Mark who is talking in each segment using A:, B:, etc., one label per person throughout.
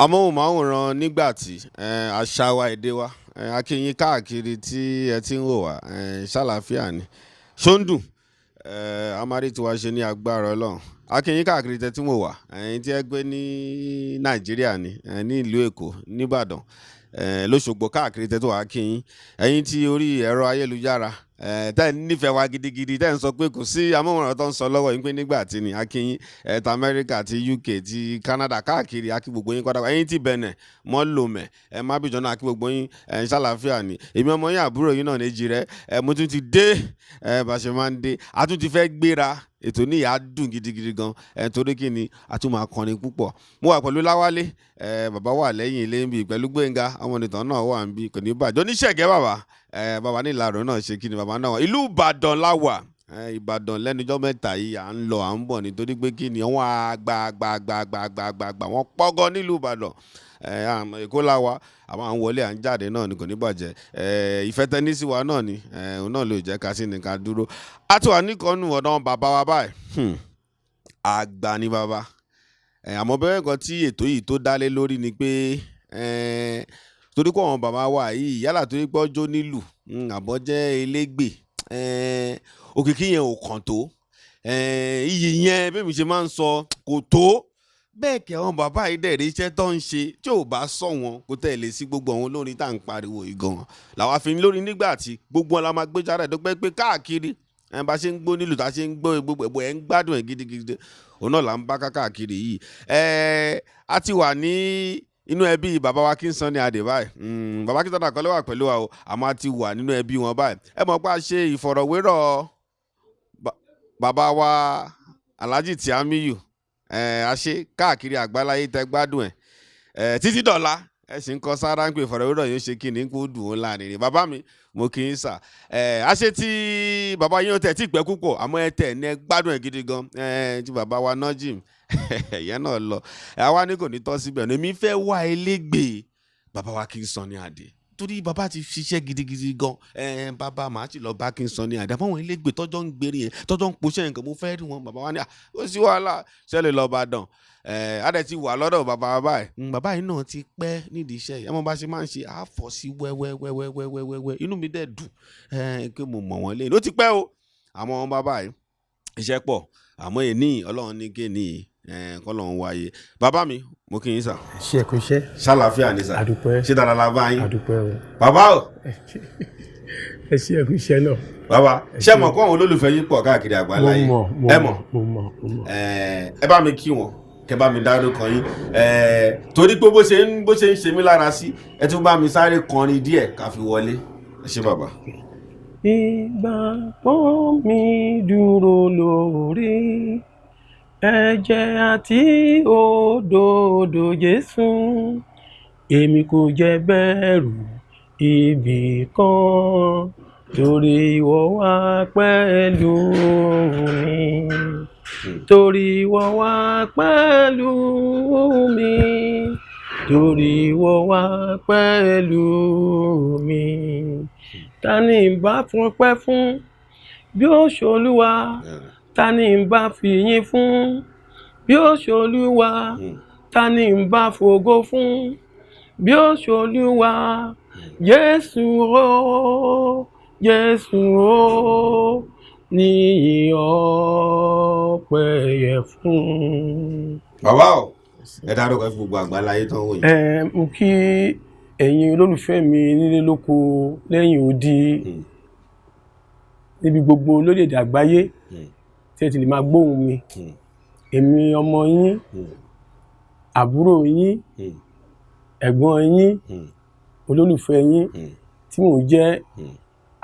A: Amóhùnmáwòrán nígbà tí àṣà wa, èdè wa, a kí yín káàkiri tí ẹ ti ń wò wá. Ṣàlàáfíà ni ṣóńdùn amárè tí wàá ṣe ní agbára Ọlọ́run. A kí yín káàkiri tẹ́ tí ń wò wá, ẹ̀yin tí ẹ gbé ní Nàìjíríà ní ní ìlú Èkó, nìbàdàn, lọ́ṣogbo, káàkiri tẹ́ tí wàá kí yín. Ẹ̀yin tí orí ẹ̀rọ ayélujára tẹ́ ẹ nífẹ̀ẹ́ wa gidigidi, tẹ́ ẹ ń sọ pé kò sí amóhùnmáwòrán tó ń sọ lọ́wọ́ yín pé nígbà tí ni, a kí yín. Ti Amẹ́ríkà, ti UK, ti Canada, káàkiri, a kí gbogbo yín pátápátá. Ẹ̀yin tí Benin mọ́, Lomé, ẹ má bìjọ́ náà, a kí gbogbo yín. Ṣàlàáfíà ni. Èmi ọmọ yín, àbúrò yín náà ní Èjìrẹ́. Mo tún ti dé. Bá ṣe máa ń dé, a tún ti fẹ́ gbéra. Ètò níyà dùn gidigidi gan torí kí ni, a tún máa kọrin púpọ̀. Mo wà pẹ̀lú Láwálé, bàbá wà lẹ́yìn ilé ń bí, pẹ̀lú Gbẹ̀ngà ọmọ nìtàn náà wà ń bí. Kò ní bàjẹ́. Oníṣẹ̀gẹ́ bàbá, bàbá ní Ìlàró náà ṣe kí ni bàbá náà wà. Ìlú Ìbàdàn la wà. Ìbàdàn lẹ́nujọ́ mẹ́ta yìí, à ń lọ à ń bọ̀ nítorí pé kí ni, àwọn àgbààgbààgbààgbààgbà wọ́n pọ́gọ́ nílùú Ìbàdàn. Èkó la wà, àwọn à ń wọlé, à ń jáde náà ni, kò ní bàjẹ́. Ìfẹ́ tẹ́nísì wa náà ni òun náà ló jẹ́ ká sí ní ká dúró. A ti wà níkànnù ọ̀dọ̀ bàbá wa báyìí. Àgbà ni bàbá. Àmọ́ bẹ́ẹ̀ kan tí ètò yìí tó dálé lórí ni pé torí pé àwọn bàbá wa yìí, yálà torí pé ọjọ́ nílù àbọ̀ jẹ́ elégbè, òkìkí yẹn ò kàn tó, iyì yẹn, bí mi ṣe máa ń sọ, kò tó bẹ́ẹ̀. Kẹ́ àwọn bàbá yìí dẹ̀ rí iṣẹ́ tó ń ṣe tí ò bá sọ wọn kó tẹ̀lé sí gbogbo àwọn olórin tá à ń pariwo yìí gan làwa fi ń lórí nígbà tí gbogbo wọn la máa gbé jáde dọ́pẹ́ pé káàkiri ẹ bá ṣe ń gbó nílùú, tá a ṣe ń gbó gbogbo ẹ̀bùn ẹ̀ ń gbádùn ẹ̀ gidigidi, òun náà là ń bá káàkiri yìí. A ti wà ní inú ẹbí bàbá wa King Sunny Adé báyìí. Bàbá King Sunny Adé wà pẹ̀lú wa o, àmọ́ a ti wà nínú ẹbí wọn báyìí. Ẹ mọ̀ pé a ṣe ìfọ̀rọ̀wérọ̀ bàbá wa Alhaji Tiamiyu, a ṣe káàkiri àgbáláyé, tẹ gbádùn ẹ títí dọ̀la. Ẹ sì ń kọ sára ń pè ìfọ̀rọ̀wérọ̀ yóò ṣe kí ni kó dùn ó láàrin ni. Bàbá mi, mo kì í sà ẹ a ṣe tí bàbá yín ó tẹ̀ tí pẹ́ púpọ̀, àmọ́ ẹ tẹ̀ ní ẹ gbádùn ẹ gidi gan. Tí bàbá wa Nọ́jìm ìyẹn náà lọ, ẹ wá ní kò ní tọ́ síbẹ̀ ní. Èmi fẹ́ wá elégbè bàbá wa King Sunny Adé torí bàbá ti ṣiṣẹ́ gidigidi gan. Bàbá màá ti lọ bá King Sunny Adé, àbáwọn elégbè tọ́jọ́ ń gbére yẹn, tọ́jọ́ ń poṣẹ́ nǹkan, mo fẹ́ rí wọn. Bàbá wa ní à ó sí wàhálà ṣẹlẹ̀ lọ́ọ́ bá dàn. Ẹ adẹ ti wà lọ́dọ̀ bàbá wa báyìí. Bàbá yìí náà ti pẹ́ nídìí iṣẹ́ yìí. Ẹ mọ bá ṣe máa ń ṣe àfọ̀ sí wẹ́wẹ́wẹ́wẹ́wẹ́wẹ́. Inú mi dẹ̀ dùn pé mo mọ̀ wọ́n lé. Ó ti pẹ́ o, àmọ́ bàbá yìí iṣẹ́ pọ̀, àmọ́ èní Ọlọ́run ní kéènì kọ́lọ́run wáyé. Bàbá mi, mo kí yín sà.
B: Ṣe ẹ̀kú iṣẹ́.
A: Ṣàlàáfíà ni sà?
B: Àdúpẹ́.
A: Ṣé dáadáa la bá yín?
B: Àdúpẹ́ o.
A: Bàbá o.
B: Ẹ ṣe ẹ̀kú iṣẹ́ náà.
A: Bàbá, ṣé mọ̀ kó àwọn olólùfẹ́ yín pọ̀ káàkiri
B: Mo
A: àgbáláyé?
B: mọ̀, mo
A: Ẹ
B: mọ̀.
A: mọ̀.
B: Mo mọ̀, mo mọ̀.
A: Ẹ bá mi kí wọn, kẹ bá mi dárúkọ yín, torí pé bó ṣe ń ṣe mí lára sí, ẹ tún bá mi sáré kọrin díẹ̀ ká fi wọlé. Ẹ ṣé, bàbá.
B: Ìgbàgbọ́ mi dúró lórí ẹ̀jẹ̀ àti òdodo Jésù. Èmi kò jẹ́ bẹ̀rù ibì kan torí ìwọ wà pẹ̀lú mi. Torí ìwọ wà pẹ̀lú mi. Torí ìwọ wà pẹ̀lú mi. Ta ni ń bá fọpẹ́ fún bí ó ṣolúwa? Ta ni ń bá fìyìn fún bí ó ṣolúwa? Ta ni ń bá fògo fún bí ó ṣolúwa? Jésù o, Jésù o, ní ọpẹ́ yẹ fún.
A: Bàbá o, ẹ dárúkọ fún gbogbo àgbáláyé tó ń wò yín.
B: Ẹ mo kí ẹ̀yin olólùfẹ́ mi nílé, lóko, lẹ́yìn odi, níbi gbogbo lórílẹ̀-èdè àgbáyé tí ẹ ti lè máa gbóhùn mi. Èmi ọmọ yín, àbúrò yín, ẹ̀gbọ́n yín, olólùfẹ́ yín tí mò ń jẹ́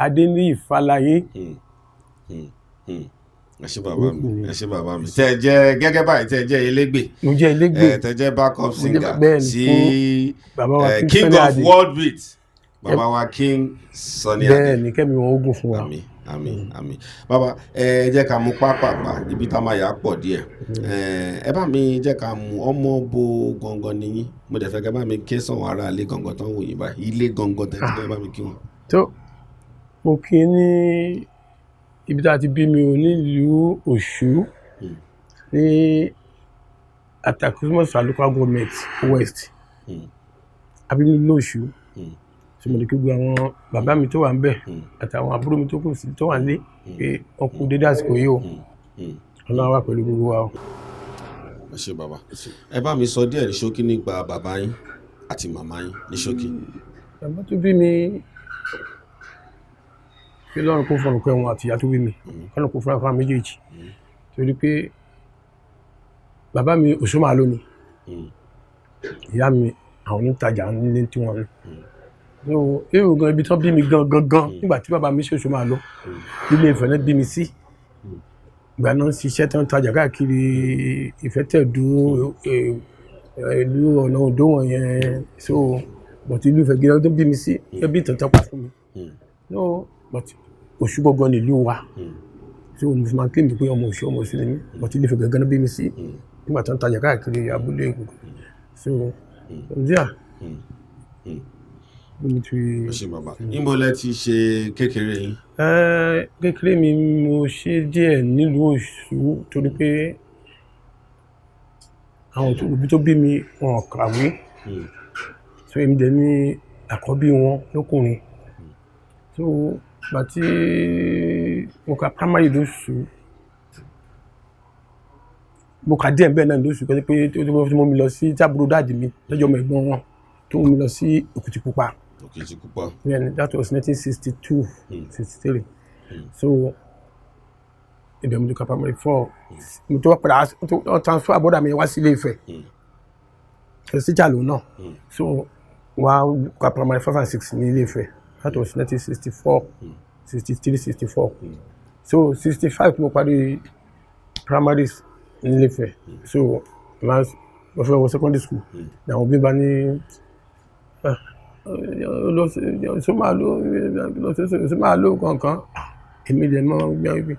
B: Adéníyì Fálayé.
A: Ẹ ṣé, bàbá mi. Ẹ ṣé, bàbá mi. Tẹ́ ẹ jẹ́ gẹ́gẹ́ báyìí, tẹ́ ẹ jẹ́ elégbè.
B: Mo jẹ́ elégbè.
A: Tẹ́ ẹ jẹ́ backup singer
B: Bẹ́ẹ̀ ni,
A: sí
B: fún bàbá wa King
A: King
B: Sunny
A: of
B: Adé.
A: World Beat, bàbá wa King Sunny Adé.
B: Bẹ́ẹ̀ ni, kẹ́mi wọn ogun fún wa.
A: Àmín, àmín, àmín. Bàbá, ẹ jẹ́ ká mú pápápá, ibi tá a máa yà á pọ̀ díẹ̀. Ẹ bá mi jẹ́ ká mú ọmọ bo gangan nìyí. Mo dẹ̀ fẹ́ kẹ́ bá mi ké sọ̀wọ́n ará ilé gangan tó ń wò yín báyìí, ilé gangan tẹ̀ ẹ bá mi kí wọn.
B: Tó, mo kí i ní ibi tá a ti bí mi ò, nílùú Òṣù ní Atakumosa Local Government West. Abíní lóṣù tí mo lè kí gbogbo àwọn bàbá mi tó wà ń bẹ̀ àtàwọn àbúrò mi tó kù sí tó wà nílé pé wọ́n kú dédé àsìkò yìí o. Ọlọ́run wà pẹ̀lú gbogbo wa o.
A: Ẹ ṣé, bàbá. Ẹ bá mi sọ díẹ̀ ní ṣókí nípa bàbá yín àti màmá yín ní ṣókí.
B: Bàbá tó bí mi, kí Ọlọ́run kó fọ̀rùn kẹ́ wọn, àti ìyá tó bí mi, kọ́nà kó fúnra fún àwọn méjèèjì, torí pé bàbá mi Òṣùmàlò ni, ìyá mi àwọn onítajà nílé tí wọ́n ní. So èrò gan ibi tí wọ́n bí mi gan gan gan, nígbà tí bàbá mi ṣe Òṣùmàlò, Ilé Ifẹ̀ náà bí mi sí. Ìgbà náà ń ṣiṣẹ́ tí wọ́n ń tajà káàkiri Ìfẹ́tẹ̀dó, ìlú ọ̀nà Oǹdó wọ̀nyẹn. So but ìlú Ifẹ̀ gẹ́gẹ́ tó bí mi sí, ẹbí ìtàn tán pa fún mi. No, but Òṣù gangan nílùú wa. So mo fi máa ń claim pé ọmọ Òṣù, ọmọ Òṣù ni mí, but Ilé Ifẹ̀ gangan náà bí mi sí nígbà tí wọ́n ń tajà káàkiri abúlé gbogbo. So ǹjẹ́ mo ti.
A: Ẹ ṣé, bàbá. Níbo lẹ ti ṣe kékeré yín?
B: Kékeré mi, mo ṣe díẹ̀ nílùú Òṣù, torí pé àwọn òbí tó bí mi, wọn ò kàwé. So èmi dẹ̀ ní àkọ́bí wọn lọ́kùnrin. So ìgbà tí mo ka primary lóṣù, mo kà díẹ̀ bẹ́ẹ̀ náà lóṣù kọ́, pé tó mú mi lọ sí tí àbúrò daddy mi lọ́jọ́ ọmọ ẹ̀gbọ́n wọn tó mú mi lọ sí Òkìtìpupa.
A: Òkìtìpupa.
B: Yeah, that was 1962, 63. So ibẹ̀ mo ti ka primary four. Mo tó wá padà, wọ́n transfer bọ́dà mi wá sí Ilé Ifẹ̀. So teacher lòun náà. So wá ka primary five and six ní Ilé Ifẹ̀. That was 1964, 63, 64. So 65 mo parí primary ní Ilé Ifẹ̀. So mo fẹ́ wọ secondary school. Ní àwọn òbí bá ní lọ sí máa lọ kankan, èmi dẹ̀ mọ́ gbẹ́ ibi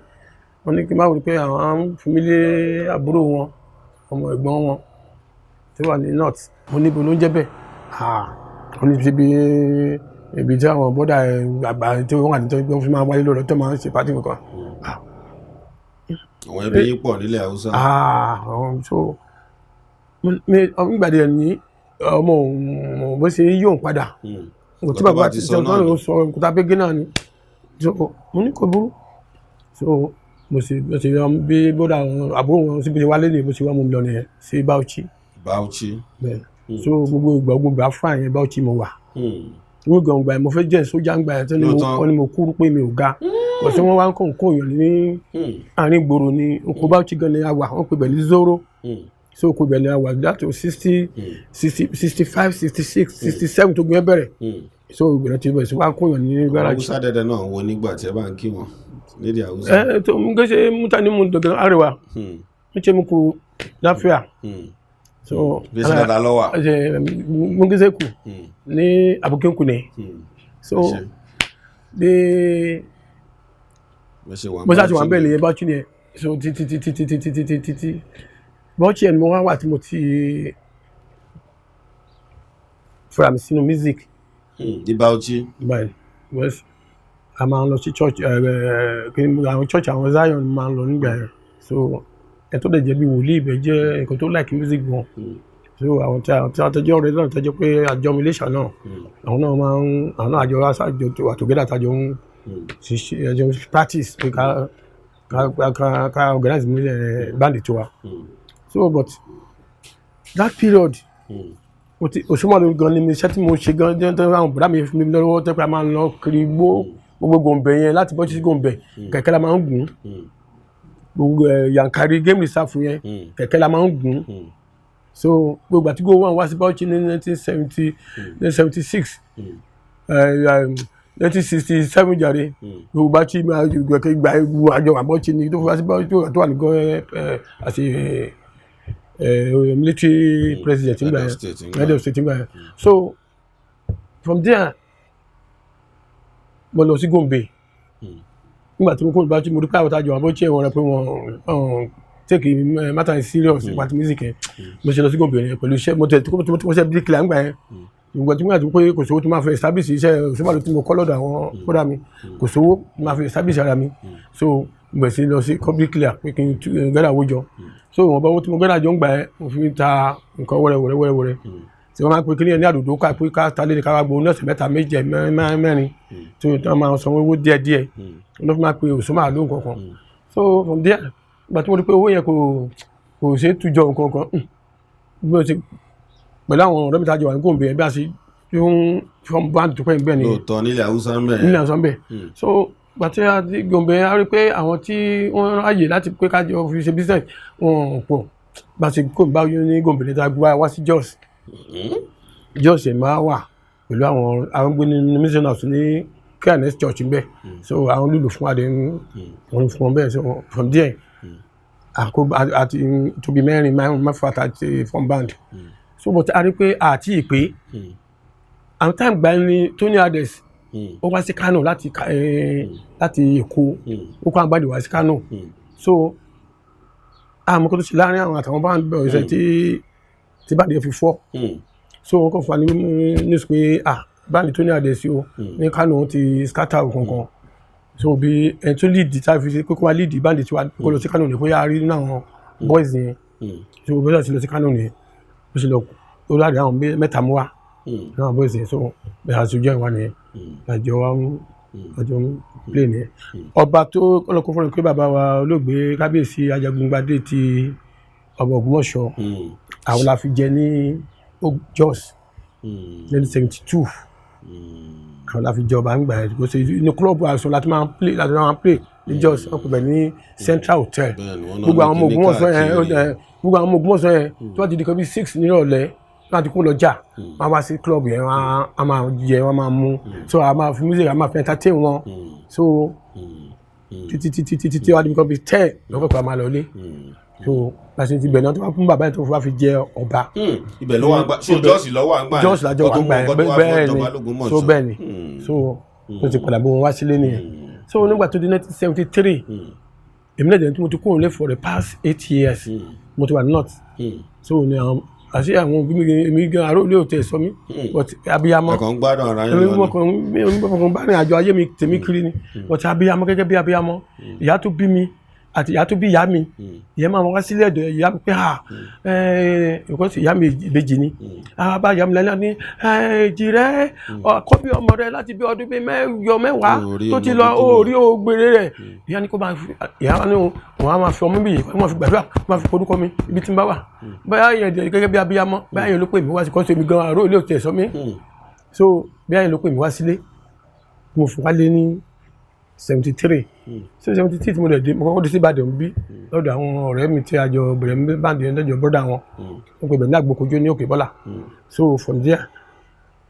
B: wọ́n ní kí n má wò pé àwọn fún mi lé àbúrò wọn, ọmọ ẹ̀gbọ́n wọn tó wà ní north. Mo níbo ló ń jẹ́ bẹ́ẹ̀? Wọ́n ní síbi ibi tí àwọn bọ́dà àgbà tí wọ́n wà ní tó fi máa wáyé lọ́dọ̀ tó máa ń ṣe party kankan.
A: Àwọn ẹbí yín pọ̀ nílẹ̀ Haúsá.
B: So nígbà díẹ̀ ní ọmọ òun bó ṣe yí òun padà nǹkan tí bàbá ti sọ náà ló sọ nǹkan tá a gbé náà ni. So mo ní kò burú. So mo ṣe bí bọ́dà àbúrò wọn síbi wálé ní bó ṣe wá mú mi lọ nìyẹn sí Bauchi.
A: Bauchi.
B: Bẹ́ẹ̀. So gbogbo ìgbà ogun Biafra yẹn, Bauchi mo wà. Gbogbo ìgbà yẹn mo fẹ́ jẹ́ sójà ńgbà yẹn tó ní wọ́n ní mo kúrú pé mi ò ga, kò sí wọ́n wá ń kó nǹkó èèyàn ní àárín ìgboro ní oko Bauchi gan ni a wà. Wọ́n pè bẹ̀ ní Zoro. So oko ibẹ̀ ni a wà láti 60, 60, 65, 66, 67 tó gbé bẹ̀rẹ̀. So ìgbìyànjú ti bẹ̀rẹ̀ sí wá kó èèyàn ní gáràjì.
A: Haúsá dẹdẹ náà wo nígbà tí ẹ bá ń kí wọn nídìí Haúsá.
B: Ẹ tó n gbèsè mutane mu daga arewa n ce muku lafiya. So
A: gbèsè dada lọ́wọ́.
B: Mun gaishe ku, ni abokin ku ne. So bí mo ṣáà ti wà bẹ́ẹ̀ nìyẹn, Bauchi nìyẹn. So títí títí títí títí títí títí Bauchi ẹni mo wá wà tí mo ti fúra mi sínú music.
A: Ní Bauchi.
B: Báyìí, a máa ń lọ sí church, àwọn church àwọn Zion máa ń lọ nígbà yẹn. So ẹ tó dẹ̀ jẹ́ bí wòlíì ibẹ̀ jẹ́ nǹkan tó like music gan. So àwọn tí àwọn tí wọ́n tẹ́jọ́ ọ̀rẹ́ náà tẹ́jọ́ pé àjọ mi Iléṣà náà, àwọn náà máa ń àwọn náà àjọ àjọ tó wà together, àtàjọ ń ṣiṣẹ́, àjọ practice pé ká organize band tiwa. So but that period, mo ti Òṣùmàlò gan ni mi iṣẹ́ tí mo ṣe gan jẹ́ tó àwọn bùrá mi fún mi lọ́wọ́ tẹ́ pé a máa ń lọ kiri gbó gbogbo Gombe yẹn láti bọ́ sí Gombe, kẹ̀kẹ́ la máa ń gùn. Gbogbo ẹ̀ Yankari Game Reserve yẹn, kẹ̀kẹ́ la máa ń gùn. So gbogbo àti gbogbo wọn wá sí Bauchi ní 1970, 1976, 1967 jàre. Gbogbo Bauchi máa gbẹ̀kẹ́ gba ewu àjọ àbọ̀chí ni tó fi wá sí Bauchi tó wà ní gọ́ ẹ̀ àti military president nígbà
A: Head of
B: yẹn.
A: state nígbà
B: Head of state nígbà yẹn. So from there mo lọ sí Gombe. Nígbà tí mo kó Bauchi, mo rí pé àwọn tájọ àbọ̀chí ẹ̀wọ̀n rẹ pé wọ́n take matter serious nípa ti music yẹn. Mo ṣe lọ sí Gombe yẹn pẹ̀lú iṣẹ́ mo tẹ̀ tí mo ṣe bricklayer nígbà yẹn. Ìgbà tí mo yàtọ̀ pé kò sówó tí mo máa fi establish iṣẹ́ Òṣùmàlò tí mo kọ́ lọ́dọ̀ àwọn kódà mi, kò sówó tí mo máa fi establish ara mi. So mo bẹ̀rẹ̀ sí lọ sí kọ́ bricklayer pé kí n gather owó jọ. So ìwọ̀nba owó tí mo gather jọ ń gbà yẹn, mo fi ń ta nǹkan wẹ́rẹ́ wẹ́rẹ́ wẹ́rẹ́ wẹ́rẹ́. Tí wọ́n máa ń pe kíní yẹn ní àdòdó ká pé ká ta lé ní ká wá gbowó ní ọ̀sẹ̀ 3, méje, 4, tí wọ́n máa sanwó owó díẹ̀ díẹ̀. Wọ́n fi máa pe òṣùmá lóhùn kankan. So from there, ìgbà tí mo rí pé owó yẹn kò ṣeé tújọ nǹkan kan, bí mo ṣe pẹ̀lú àwọn ọ̀rẹ́ mi tá a jọ wà ní Gombe yẹn, bí a ṣe ń form band tó pẹ́ bẹ́ẹ̀ ni.
A: Lóòótọ́, nílẹ̀ Haúsá ń bẹ̀.
B: Nílẹ̀ Haúsá ń bẹ̀. So ìgbà tí a ti Gombe, a rí pé àwọn tí wọ́n ráyè láti pé ká jọ fi ṣe business wọn pọ̀. Bá a ṣe kó bá ní Gombe ní ta gbé wá sí Jos. Jos ẹ̀ máa wà pẹ̀lú àwọn gbé ní mission house ní KNS Church ń bẹ̀. So àwọn lùlù fún adé wọn fún wọn bẹ́ẹ̀. So from there, àkó àti tóbi mẹ́rin, márùn, mẹ́fà àti form band. So but a rí pé àti ìpè àwọn time gba ni Tony Ades ó wá sí Kano láti Èkó. Ó kó àwọn band wá sí Kano. So àmọ́ kó tó ṣe láàrin àwọn àtàwọn band bẹ̀rẹ̀ ṣe tí band yẹn fi fọ́. So wọn kàn fún wa ní news pé, ah, band Tony Ades o ní Kano ti scatter o kankan. So bí ẹni tó lead tá a fi ṣe pé kó wá lead band tiwa kó lọ sí Kano ní bóyá a rí nínú àwọn boys yẹn. So bí wọ́n ti lọ sí Kano nìyẹn, bó ṣe lọ ó láàrin àwọn mẹ́ta mú wa nínú àwọn boys yẹn. So bẹ́ẹ̀ àti ojú ẹ̀ wá nìyẹn, àjọ wa ń àjọ ń play nìyẹn. Ọba tó ọlọ́kọ̀ fúnra pé bàbá wa olóògbé Kábíyèsí Ajagungbadé ti ọba Ògbómọ̀ṣọ́, àwọn la fi jẹ ní Jos 1972. Àwọn la fi jẹ ọba ńgbà yẹn. Kò sí inú club àṣọ láti máa ń play ní Jos. Wọ́n pè bẹ́ẹ̀ ní Central Hotel. Gbogbo àwọn ọmọ Ògbómọ̀ṣọ́ yẹn, gbogbo àwọn ọmọ Ògbómọ̀ṣọ́ yẹn, tó bá ti di kan bí 6 nírọ̀lẹ́, wọ́n ti kó lọ jà, wọ́n wá sí club yẹn, wọ́n á máa jẹ, wọ́n máa mú. So a máa fi music, a máa fi entertain wọn. So títí títí títí tí wọ́n á di kan bí 10 lọ́kọ̀ pé a máa lọ ilé. So láti ti bẹ̀ náà tó wá fún bàbá yẹn tó wá fi jẹ ọba.
A: Ibẹ̀ ló wà ń gbà. So Jos ló wà ń gbà.
B: Jos lájọ wà ń gbà yẹn, bẹ́ẹ̀ ni. So bẹ́ẹ̀ ni. So tó ti padà bó wọn wá sílé nìyẹn. So nígbà tó di 1973, èmi náà jẹ́ tí mo ti kúrò lé for the past 8 years, mo ti wà north. So ní àwọn àti àwọn òbí mi, èmi gan aró ilé òtẹ sọ mí, but abiyamọ.
A: Ẹ̀kọ́ ń gbádùn ara yín
B: èmi
A: lọ
B: mo
A: ni.
B: kàn bá ní àjọ ayé mi tèmi kiri ni, but abiyamọ, gẹ́gẹ́ bí abiyamọ, ìyá tó bí mi àti ìyá tó bí ìyá mi, ìyá máa wá sílé ẹ̀dọ̀ ìyá mi pé, ah, because ìyá mi ìbejì ni. Ah, bá ìyá mi lẹ́nu ní èjì rẹ ọkọ bí ọmọ rẹ láti bí ọdún bíi mẹ́jọ, 10
A: Ó rí
B: tó ti
A: ọmọ
B: lọ
A: tó
B: ó rí ògbére rẹ. Ìyá ni kó máa fi, ìyá ni òun á máa fi ọmọ mi yìí, kó máa fi gbàdúrà, kó máa fi korúkọ mi ibi tí n bá wà. Báyà yẹn gẹ́gẹ́ bí abiyamọ, báyà yẹn ló pè mí wá sí kọ́sọ́ mi gan àrò ilé òtẹ̀ sọ mí. So báyà yẹn ló pè mí wá sílé, mo fi wálé ní 73. So 73 tí mo dẹ̀ dé, mo kọ́kọ́ dé sí Ìbàdàn bí lọ́dọ̀ àwọn ọ̀rẹ́ mi tí a jọ bẹ̀rẹ̀ ní band yẹn lọ́jọ́ brother wọn, wọ́n pè bẹ̀ ní Àgbòkojú ní Òkè Bọ́là. So from there,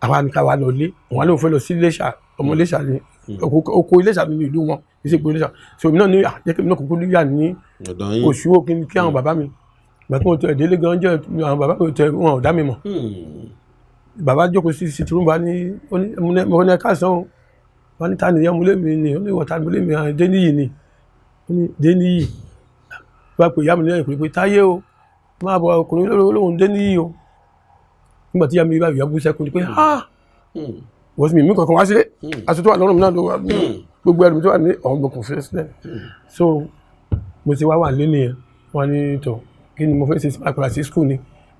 B: àwa ní ká wa lọ lé wọn, lóun fẹ́ lọ sí Iléṣà, ọmọ Iléṣà ni, oko Iléṣà ní ìlú wọn, kì í ṣe pé Iléṣà. So èmi náà ní à jẹ́ kí èmi náà kúkú yà ní
A: ọ̀dọ̀ yín.
B: Oṣù òkè kí àwọn bàbá mi. Ìgbà tí mo tẹ ìdílé gan jẹ́, àwọn bàbá mi tẹ wọn ò dá mi mọ̀. Bàbá jókòó sí sitting bá ní, ó ní mo ní ẹ káàsán o. Wọ́n ní ta ni ìyá ọmọlé mi ni? Ó ní ìwọ ta ni ọmọlé mi? Àwọn Déníyì ni. Ó ní Déníyì bá pè ìyá mi ní ẹ̀kọ́ pé táyé o, máa bọ̀, ọkùnrin olóhùn Déníyì o. Nígbà tí ìyá mi bá ìyá bú sẹ́kùn ni pé, ah, wọ́n sì mímí kankan wá sílé, aṣọ tó wà lọ́rùn mi náà ló wà, gbogbo ẹrù mi tó wà ní ọ̀hún gbọ̀kùn fẹ́ sílẹ̀. So mo ti wá wà lé nìyẹn. Wọ́n ní tọ̀, kí ni mo fẹ́ ṣe sí máa padà sí school ni?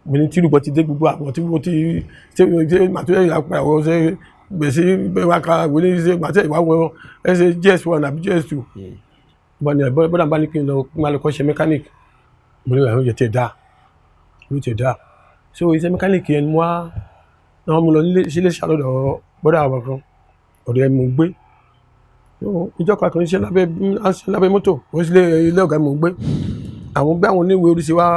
B: Mo ní tírùbọ̀ ti dé, gbogbo àwọn tí mo ti ṣe ṣe màtó ẹ̀yà padà wọ́n ṣe gbèsè wá ka wọlé ṣe màtó ẹ̀yà wọ ẹ ṣe JS1 àbí JS2. Bọ́dà ní bọ́dà bá ní kí n lọ máa lọ kọ́ ṣe mechanic. Mo ní àwọn tiẹ̀ dáa, ló tiẹ̀ dáa. So iṣẹ́ mechanic yẹn ni mo wá náà, mo lọ nílé sílé ṣàlọ́dọ̀ bọ́dà àwọn kan, ọ̀dọ̀ ẹ̀ mo gbé. Ìjọ kan kan ṣiṣẹ́ lábẹ́ mọ́tò, wọ́n sílé ilé ọ̀gá mo gbé. Àwọn gbé àwọn oníwèé oríṣi wá,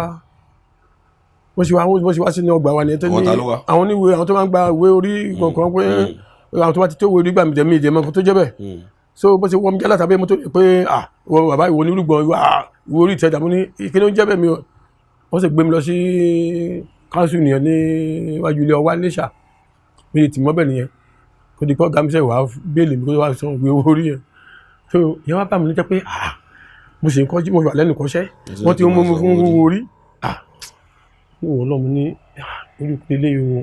B: wọ́n ṣe wá sínú ọgbà wa nìyẹn tó
A: Àwọn
B: ní
A: ta ló wá?
B: Àwọn oníwèé, àwọn tó máa ń gba ìwé orí kọ̀ọ̀kan, pé àwọn tó bá ti tó ìwé orí gbà mí jẹ́ mi ìjẹ́mọ́ tó jẹ́ bẹ́ẹ̀. So bó ṣe wọ́n mi jálá tàbí mọ́tò pé, ah, ìwọ bàbá, ìwọ onírúgbọ̀n, ìwọ, ah, ìwé orí ìtẹ́jà. Mo ní kí ló ń jẹ́ bẹ́ẹ̀ mi o? Wọ́n sì gbé mi lọ sí council nìyẹn níwájú ilé ọwá Iléṣà. Mi lè tì mọ́ bẹ́ẹ̀ nìyẹn kó di pé ọ̀gá mi sẹ́ wàá béèlì mi kó wá san ìwé owó orí yẹn. So ìyẹn wá bá mi ní jẹ́ pé, ah, mo sì ń kọ́, mo wà lẹ́nu kọ́ṣẹ́, wọ́n ti ń mú mi fún owó orí. Ah, mo wò lọ́mọ ní, ah, orí ìpele yìí o.